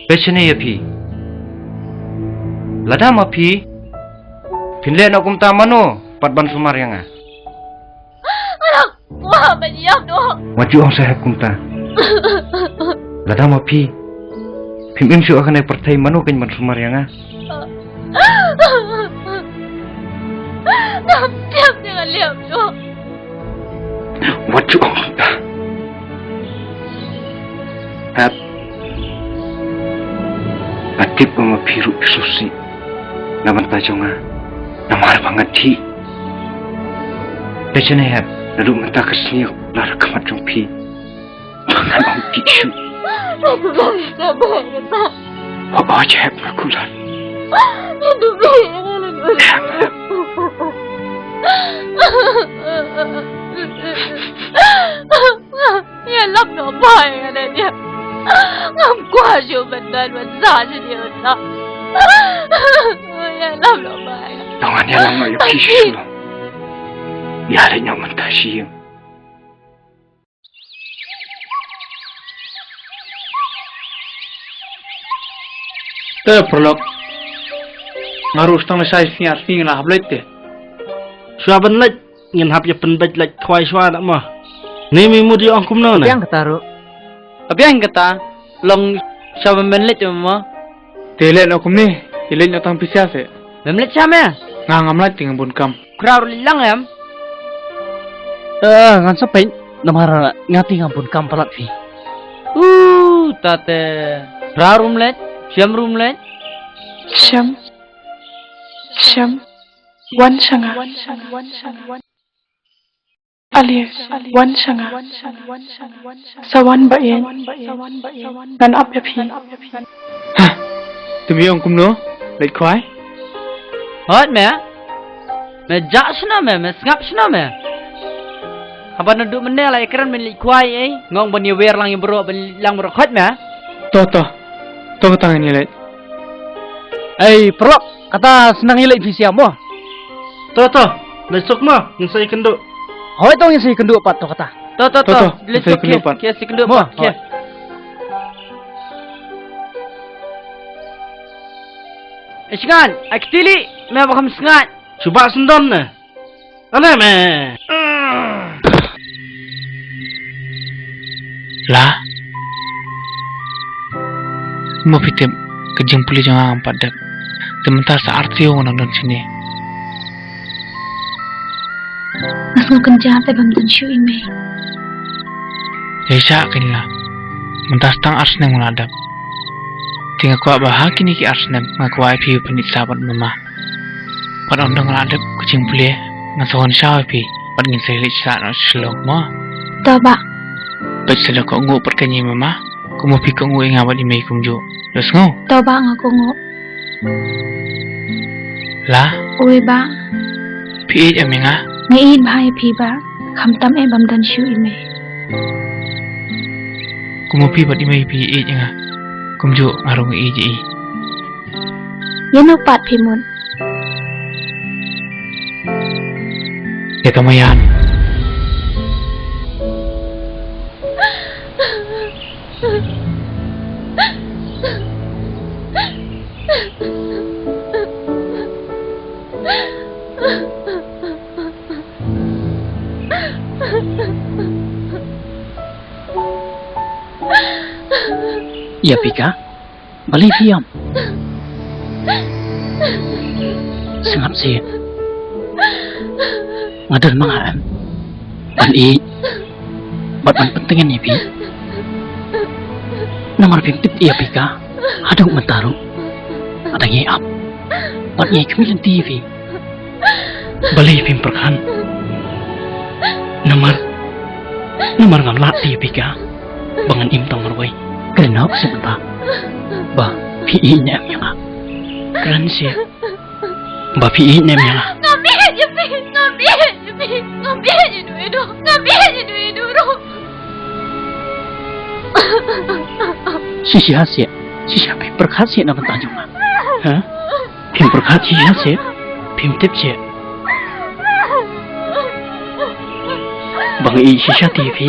Peit shane ïa phi. Lada ma phi phin leh noh kumta, mano pat ban sumar ïa nga? Nga kwah ban ïap noh. Wat ju ong sahep kumta. Lada ma phi phim im shuh ha kane pyrthei, mano kein ban sumar ïa nga? Ngam tip te ngan leh kumno. Wat ju ong kumta. Hep. Nga tip ba ma phi ruh phi sngewsih na bynta jong nga. Namar ba nga dih. Te shane hep, naduh mynta ka sngi nga kular ha khmat jong phi ba ngan ym dih shuh. Hooid hep, nga kular. Hep, hep. Ïalap noh bha ïa nga, Daniel. Ngam kwah shuh ban don ban sah shuh ïa nga. Ïalap noh bha ïa nga. Tang ngan ïalam noh ïa phi shuh. Ïa leit noh mynta sha ïing. Te paralok. Nga ruh tang la shai sngi ar sngi la hap leit te. Shuwa ban leit. Ngin hap ïa pynbeit leit khwai shuwa da mo. Ni mi mut ïa ong kumno ne? Biang kata ruh. Biang kata long sha ba men leit mo. Te leit noh kumne, ïa leit noh tang pisa se. Mem leit sha me? Nga ngam leit te nga bun kam. Kra ruh leit lang em. Eh, ngan sa peit namar nga te nga bun kam palat phi. Uh, tate. Kra ruh leit, shem ruh leit. Shem. Shem. Wan sha nga. Alias, wan sha nga. Sa wan ba ïeit. Ngan ap ïa phi. Ha. Te me ong kumno? Leit khwai? Hooid me. Me jah shano me, me sngap shano me. Haba naduh mynne la ïakren men leit khwai ei. Nga ong ban ïawer lang ïa baroh, ban leit lang baroh, hooid me. To to. To kata ngan ïaleit. Ei, paralok, kata sdang ïaleit phi sha mo. To to, leit suk mo, ngin sa ïakynduh. Hooid to, ngin sa ïakynduh pat to kata. To to to, leit suk pat. Ki sa ïakynduh pat. Ei sngap, ai kti lei, me ba kham sngap. Shu ba syndon ne. Ane me. La. Mo phi tip ka jingpule jong nga ngam pat dep. Te mynta sa ar taïew nga nang don shane. Nga sngew kynjah te bym don shuh i mei. Ïa sha kein la. Mynta sa tang ar snem nga la dep. Te nga kwah ba ha kine ki ar snem nga kwah ïa phi ban ïeit sah bad mama. Pat ym dang lah dep ka jingpule, ngan sa wan shaw ïa phi, bad ngin sa leit sah noh Shillong mo. To bah. Peit sa la kohnguh pat kane mama, kumno phi kohnguh ïa nga bad i mei kumjuh. La sngew? To bah nga kohnguh. La? Oi bah. Phi ïeit em ïa nga? Nga ïeit bha ïa phi bah. Khamtam eh bym don shuh i mei. Kumno phi bad i mei phi ïeit ïa nga, kumjuh nga ruh nga ïeit ïa i. Ïano pat phi mut? Ïa ka Maïan. Ïa phi ka? Balei phi ïam? Sngap seh. Nga don ma nga em ban ïeit bad ban pyntngen ïa phi. Namar phim tip ïa phi ka haduh mynta ruh. Nga dang ïai ap bad ïai khmih lynti ïa phi. Balei phim pyrkhat? Namar, namar ngam lah ïa phi ka ba ngan im tang marwei. Kren noh seh mynta ba phi ïeit ne em ïa nga. Kren seh ba phi ïeit ne em ïa nga. Ngam ïeit ïa phi, ngam ïeit ïa phi, ngam ïeit ïa u Edo, ngam ïeit ïa u Edo ruh. Shisha seh, shisha phi pyrkhat seh na bynta jong nga. Ha? Phim pyrkhat shisha seh, phim tip seh ba nga ïeit shisha te ïa phi.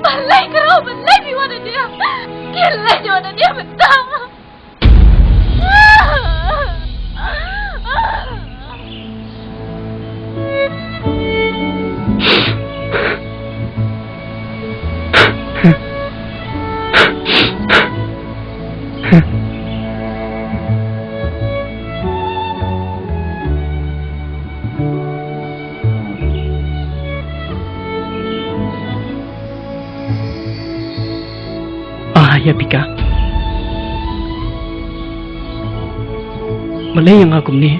Balei kro, balei phi wan hangne? Balei phi wan hangne mynta? Ah, ïa phi ka. Balei ïa nga kumne?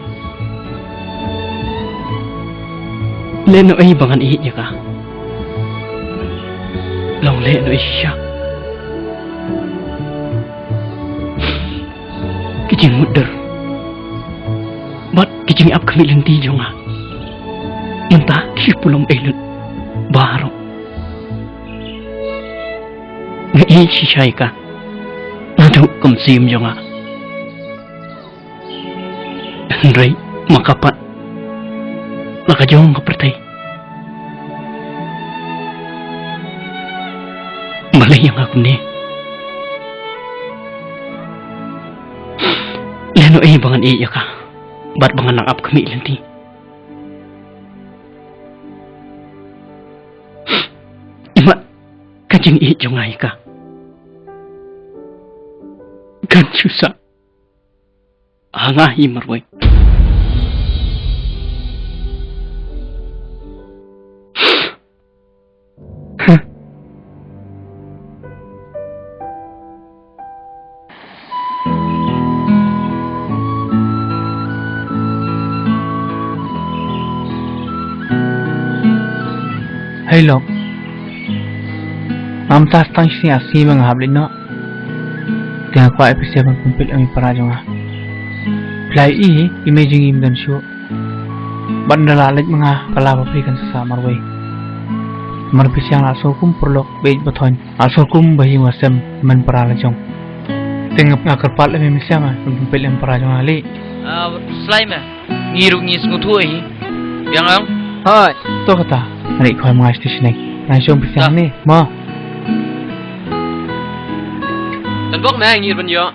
Leh noh ei ba ngan ïeit ïa ka. Long leh noh ei shisha. Ki jingmutdur bad ki jingap khmih lynti jong nga mynta ki pulom ei lut baroh. Nga ïeit shisha ïa ka naduh kum syiem jong nga. Hynrei ma ka pat la ka jong ka pyrthei. Balei ïa nga kumne? Leh noh ei ba ngan ïeit ïa ka bad ba ngan nang ap khmih lynti. Imat ka jingïeit jong nga ïa ka kan shu sah ha nga hi marwei. Hei lok, ngam tah tang shi sngi ar sngi ba nga hap leit noh. Te nga kwah ïa phi sha ban pynpeit ïa i para jong nga. Phi la ïohi, i mei jong ngi im don shuh. Bad ynda la leit ma nga ka la ba phi kan sa sah marwei. Namar phi sha nga la sngewkhum paralok ba ïeit ba thoiñ, la sngewkhum ba hi ba sem, men para la jong. Te nga kyrpad lem ïa me sha nga ban pynpeit ïa i para jong nga lei. Ah, Slai me. Ngi ruh ngi sngewthuh hi. Biang ong? Hoi. To kata. Ngi khoi ma nga station ne. Ngan shong phi sha ne. Ma. Tan bok me ngi ban ïoh.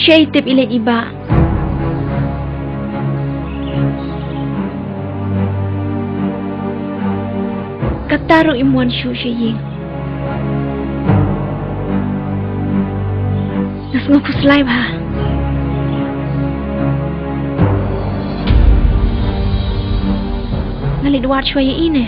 Sha i tip i leit i bah. Kata ruh im wan shuh sha ïing. Nga sngewkhuslai bha. Nga leit wad shuwa ïa i ne.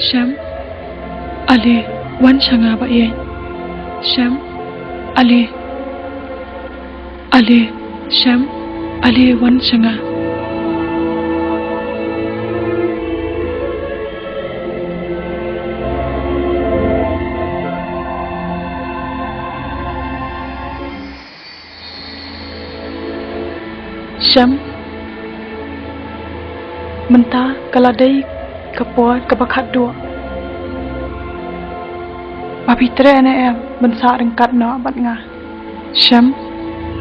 Shem, ale wan sha nga ba ïeit. Shem, ale, ale, Shem, ale wan sha nga. Shem, mynta ka la dei ka por kaba khatduh ba phi treh ne em ban sah ryngkat noh bad nga? Shem,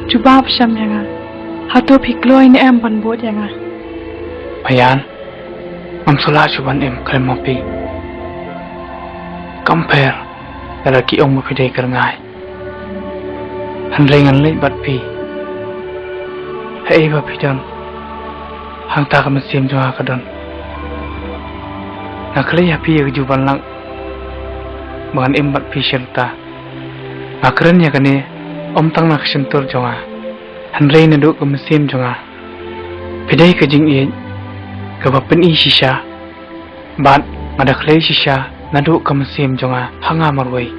jubab Shem ïa nga. Hato phi kloi ne em ban bud ïa nga? Maïan, ngam sngewlah shuh ban im khlem ma phi. Kam pher lada ki ong ba phi dei kyrngai. Hynrei ngan leit bad phi haei ba phi don, hangta ka mynsiem jong nga ka don. Nga khlei ha phi ïa ka juban lang ba ngan im bad phi shirta. Nga kren ïa kane ym tang na ka shyntur jong nga, hynrei naduh ka mynsiem jong nga. Phi dei ka jingïeit kaba pyni shisha, bad nga da khlei shisha naduh ka mynsiem jong nga ha nga marwei.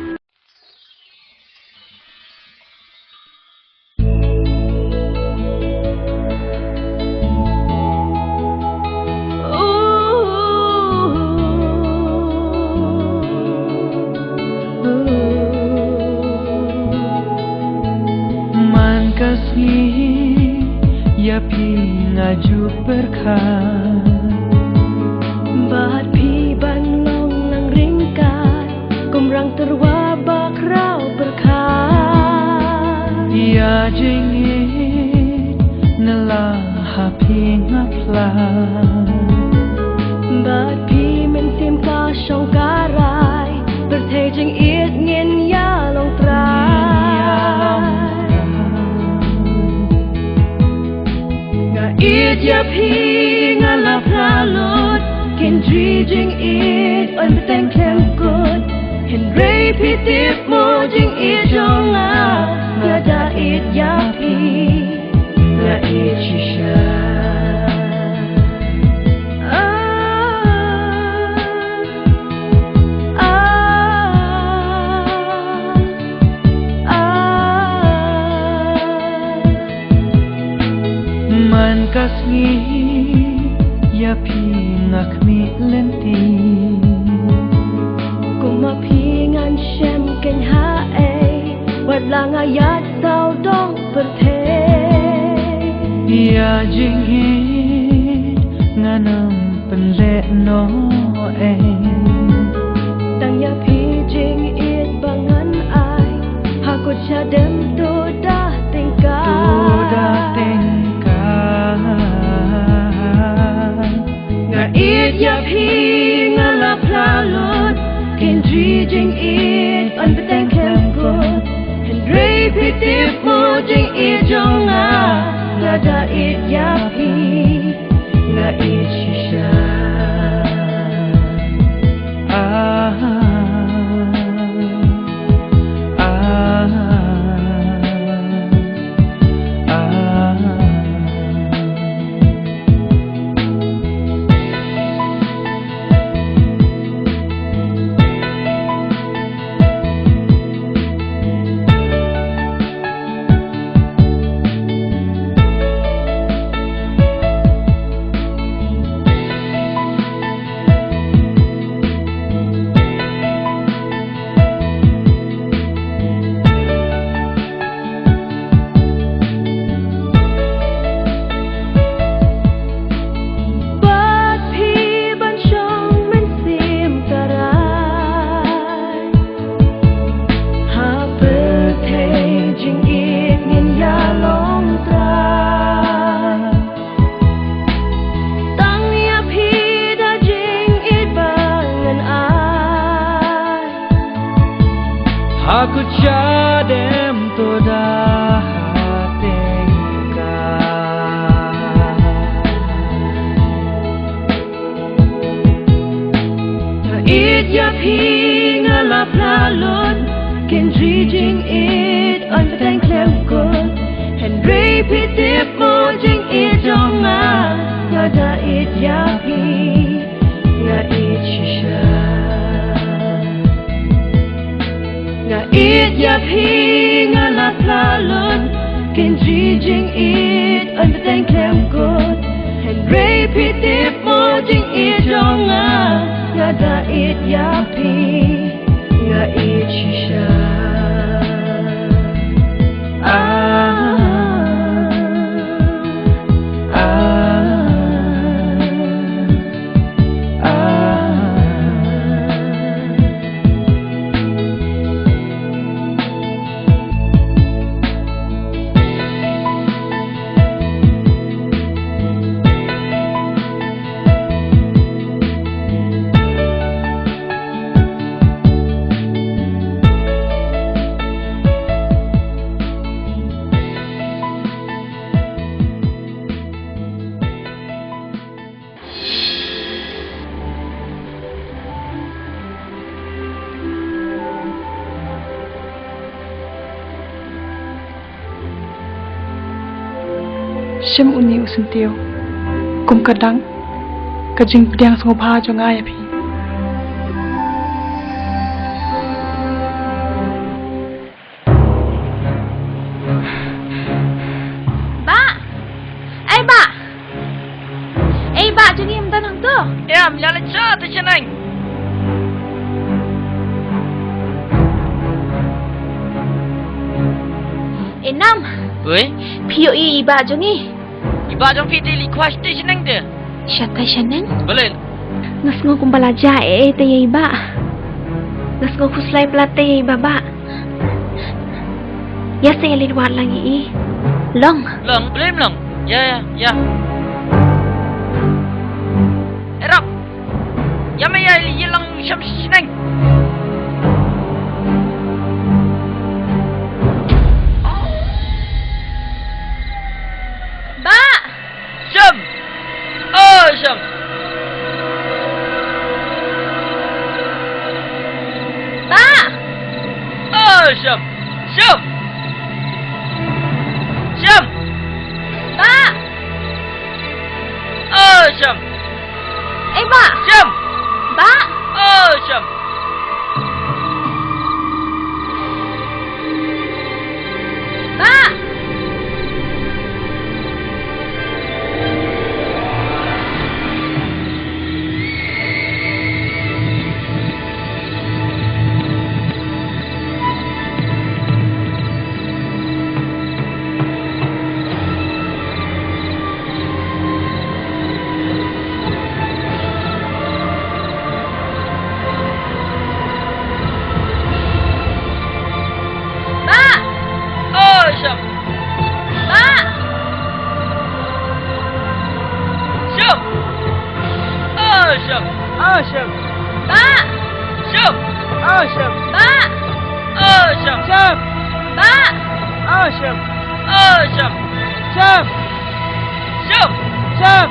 Man ka sngi ïa phi nga ju pyrkhat, bad phi ban long nang ryngkat kum rang tyrwa ba khraw pyrkhat. Ïa jingïeit na la ha phi nga phla, bad phi mynsiem ka shong ka rai, pyrthei jingïeit ngin ïa long trai. Nga ïeit ïa phi nga la phla lut, kynjri jingïeit yn bteng khlem kut. Hynrei phi tip mo jingïeit jong nga, nga da ïeit ïa phi, nga ïeit shisha. Ah, ah, ah. Man ka sngi ïa phi nga khmih lynti, kum ma phi ngan shem keiñ haei, wat la nga ïaid sawdong pyrthei. Ïa jingïeit ngan ym pynleh noh ei, tang ïa phi jingïeit ba ngan ai, ha kut shadem to da tyngkai. To da tyngkai. Nga ïeit ïa phi nga la phla lut, kynjri jingïeit yn bteng khlem kut. Hynrei phi tip mo jingïeit jong nga, nga da ïeit ïa phi, nga ïeit shisha. Ah, ah, ah. Bad phi ban shong mynsiem tharai, ha pyrthei jingïeit ngin ïa long trai. Tang ïa phi da jingïeit ba ngan ai, ha kut shadem to da tyngkai. Nga ïeit ïa phi nga la phla lut, kynjri jingïeit yn bteng khlem kut. Hynrei phi tip mo jingïeit jong nga, nga da ïeit ïa phi, nga ïeit shisha. Nga ïeit ïa phi nga la phla lut, kynjri jingïeit yn bteng khlem kut. Hynrei phi tip mo jingïeit jong nga, nga da ïeit ïa phi, nga ïeit shisha. Ah, Shim une u syntiew kum ka dak ka jingpdiang sngewbha jong nga ïa phi. Bah! Ei, Bah! Ei, Bah, jong ngi ym don hangto. Em, ïa leit sha te shaneng. Ei, Nam. Oi? Phi ïohi i Bah jong ngi? I Bah jong phi te i leit khwai sha te shaneng te. Sha te shaneng? Balei? Nga sngew kumba la jia ei ei te ïa i Bah. Nga sngew khuslai palat te ïa i Bah, Bah. Ïa sa ïa leit wad lang ïa i. Long. Long, balei ym long? Ïa, ïa, ïa. Erok. Ïa me ïa, ïa long sham shneng. Bah! Sham! Oh, sham! Bah! Oh, sham! Sham! Sham! Bah! Oh, sham! Ei, Bah! Sham! Bah! Oh, sham! Bah! Bah! Oh, sham! Bah! Sham! Oh, sham! Oh, sham! Bah! Sham! Oh, sham! Bah! Oh, sham! Sham! Bah! Oh, sham! Oh, sham! Sham! Sham! Sham!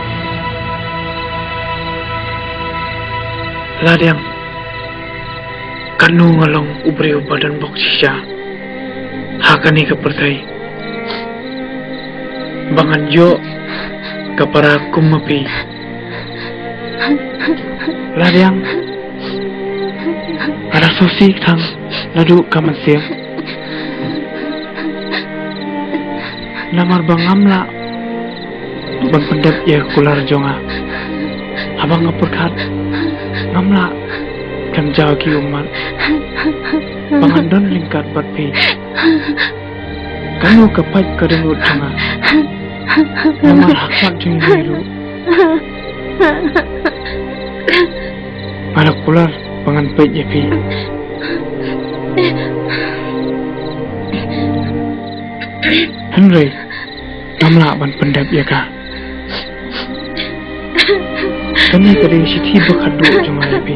Ladiang, katno nga long u briew ba don bok shisha ha kane ka pyrthei ba ngan ïoh ka para kum ma phi. Ladiang, nga da sngewsih tang naduh ka mynsiem. Namar ba ngam lah ban pyndep ïa ka kular jong nga. Haba nga pyrkhat, ngam lah ban jaw ki ummat ba ngan don ryngkat bad phi. Kano ka pait ka dohnud jong nga? Namar ha khmat jong ngi ruh nga da kular ba ngan peit ïa phi. Hynrei ngam lah ban pyndep ïa ka. Kane ka dei shithi ba khatduh jong nga ïa phi.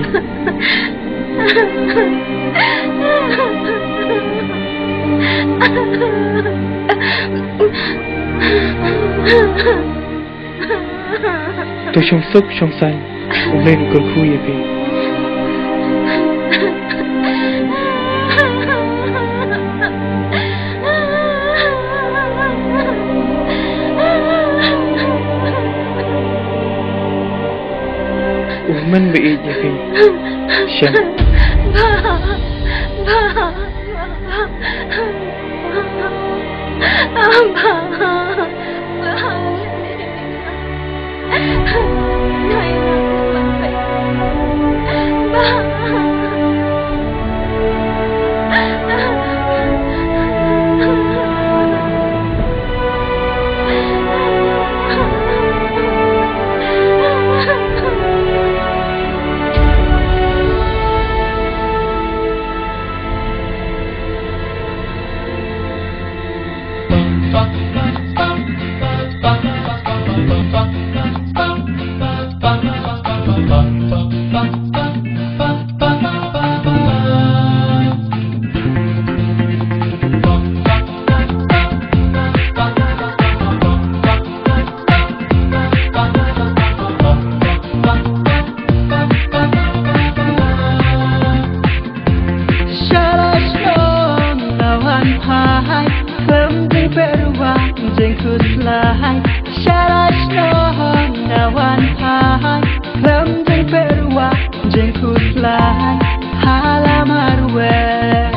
To shong suk shong saiñ, U Blei un kyrkhu ïa phi. U hynmen ba ïeit ïa phi. Shem. Ba, ba, ba, ba. Shala shnong lawan phai, khlem jingpyrwa jingkhuslai. Wan phai khlem jingpyrwa jingkhuslai ha la marwei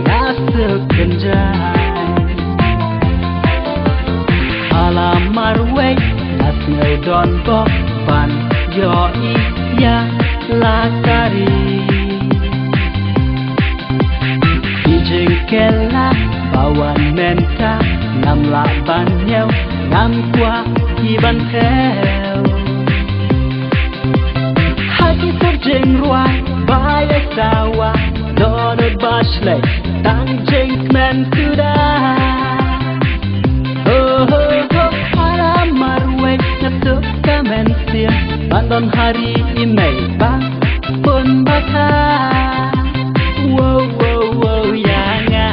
nga suk kynjai. Ha la marwei nga sngew don bok ban ïohi ïa la ka ri. Ki jingkylla ba wan mynta ngam lah ban ñiew, ngam kwah ki ban thew. Ha ki sur jingrwai ba ïai sawa, dohnud ba shlei tang jingkmen suda. Oh, oh, oh, ha la marwei nga suk ka mynsiem ban don ha ri i mei ba bun ba kha. Wow, wow, wow, ïa nga.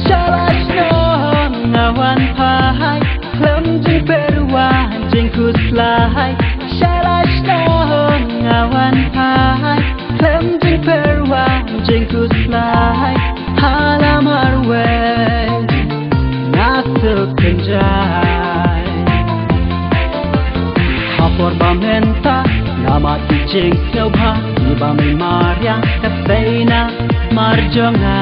Shalai shnong nga wan phai khlem jingpyrwa jingkhuslai. Shalai shnong nga wan phai khlem jingpyrwa jingkhuslai ha la marwei nga suk kynjai. Ha por ba mynta nga mad ki jingsngewbha, ki ba mei mariang ka sei namar jong nga.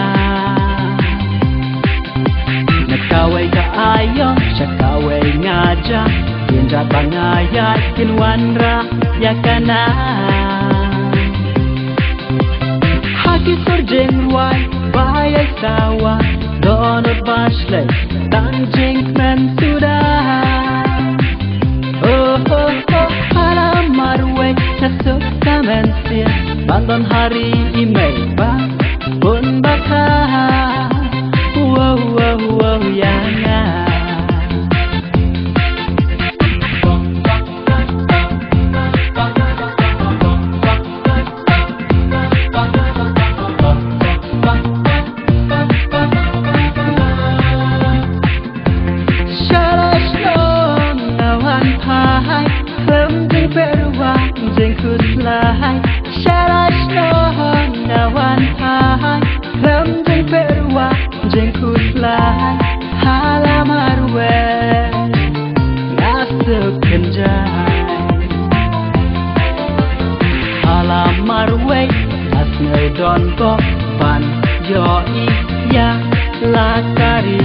Na kawei ka aïom sha kawei nga ja, kin jait ba nga ïaid kin wanrah ïa ka nam. Ha ki sur jingrwai ba ïai sawa, dohnud ba shlei tang jingkmen suda. Oh, oh, oh, ha la marwei nga suk ka mynsiem ban don ha ri i mei ba bun ba kha. Wow, wow, wow, ïa nga. Shalai shnong nga wan phai khlem jingpyrwa jingkhuslai. Shalai shnong nga wan phai khlem jingpyrwa jingkhuslai ha la marwei nga suk kynjai. Ha la marwei nga sngew don bok ban ïohi ïa la ka ri.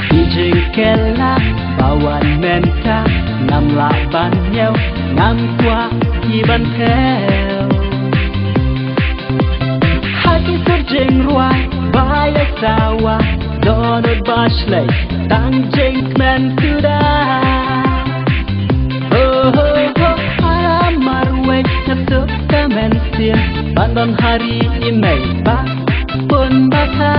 Ki jingkylla ba wan mynta ngam lah ban ñiew, ngam kwah ki ban thew. Ha ki sur jingrwai ba ïai sawa, dohnud ba shlei tang jingkmen suda. Oh, oh, oh, ha la marwei nga suk ka mynsiem ban don ha ri i mei ba bun ba kha.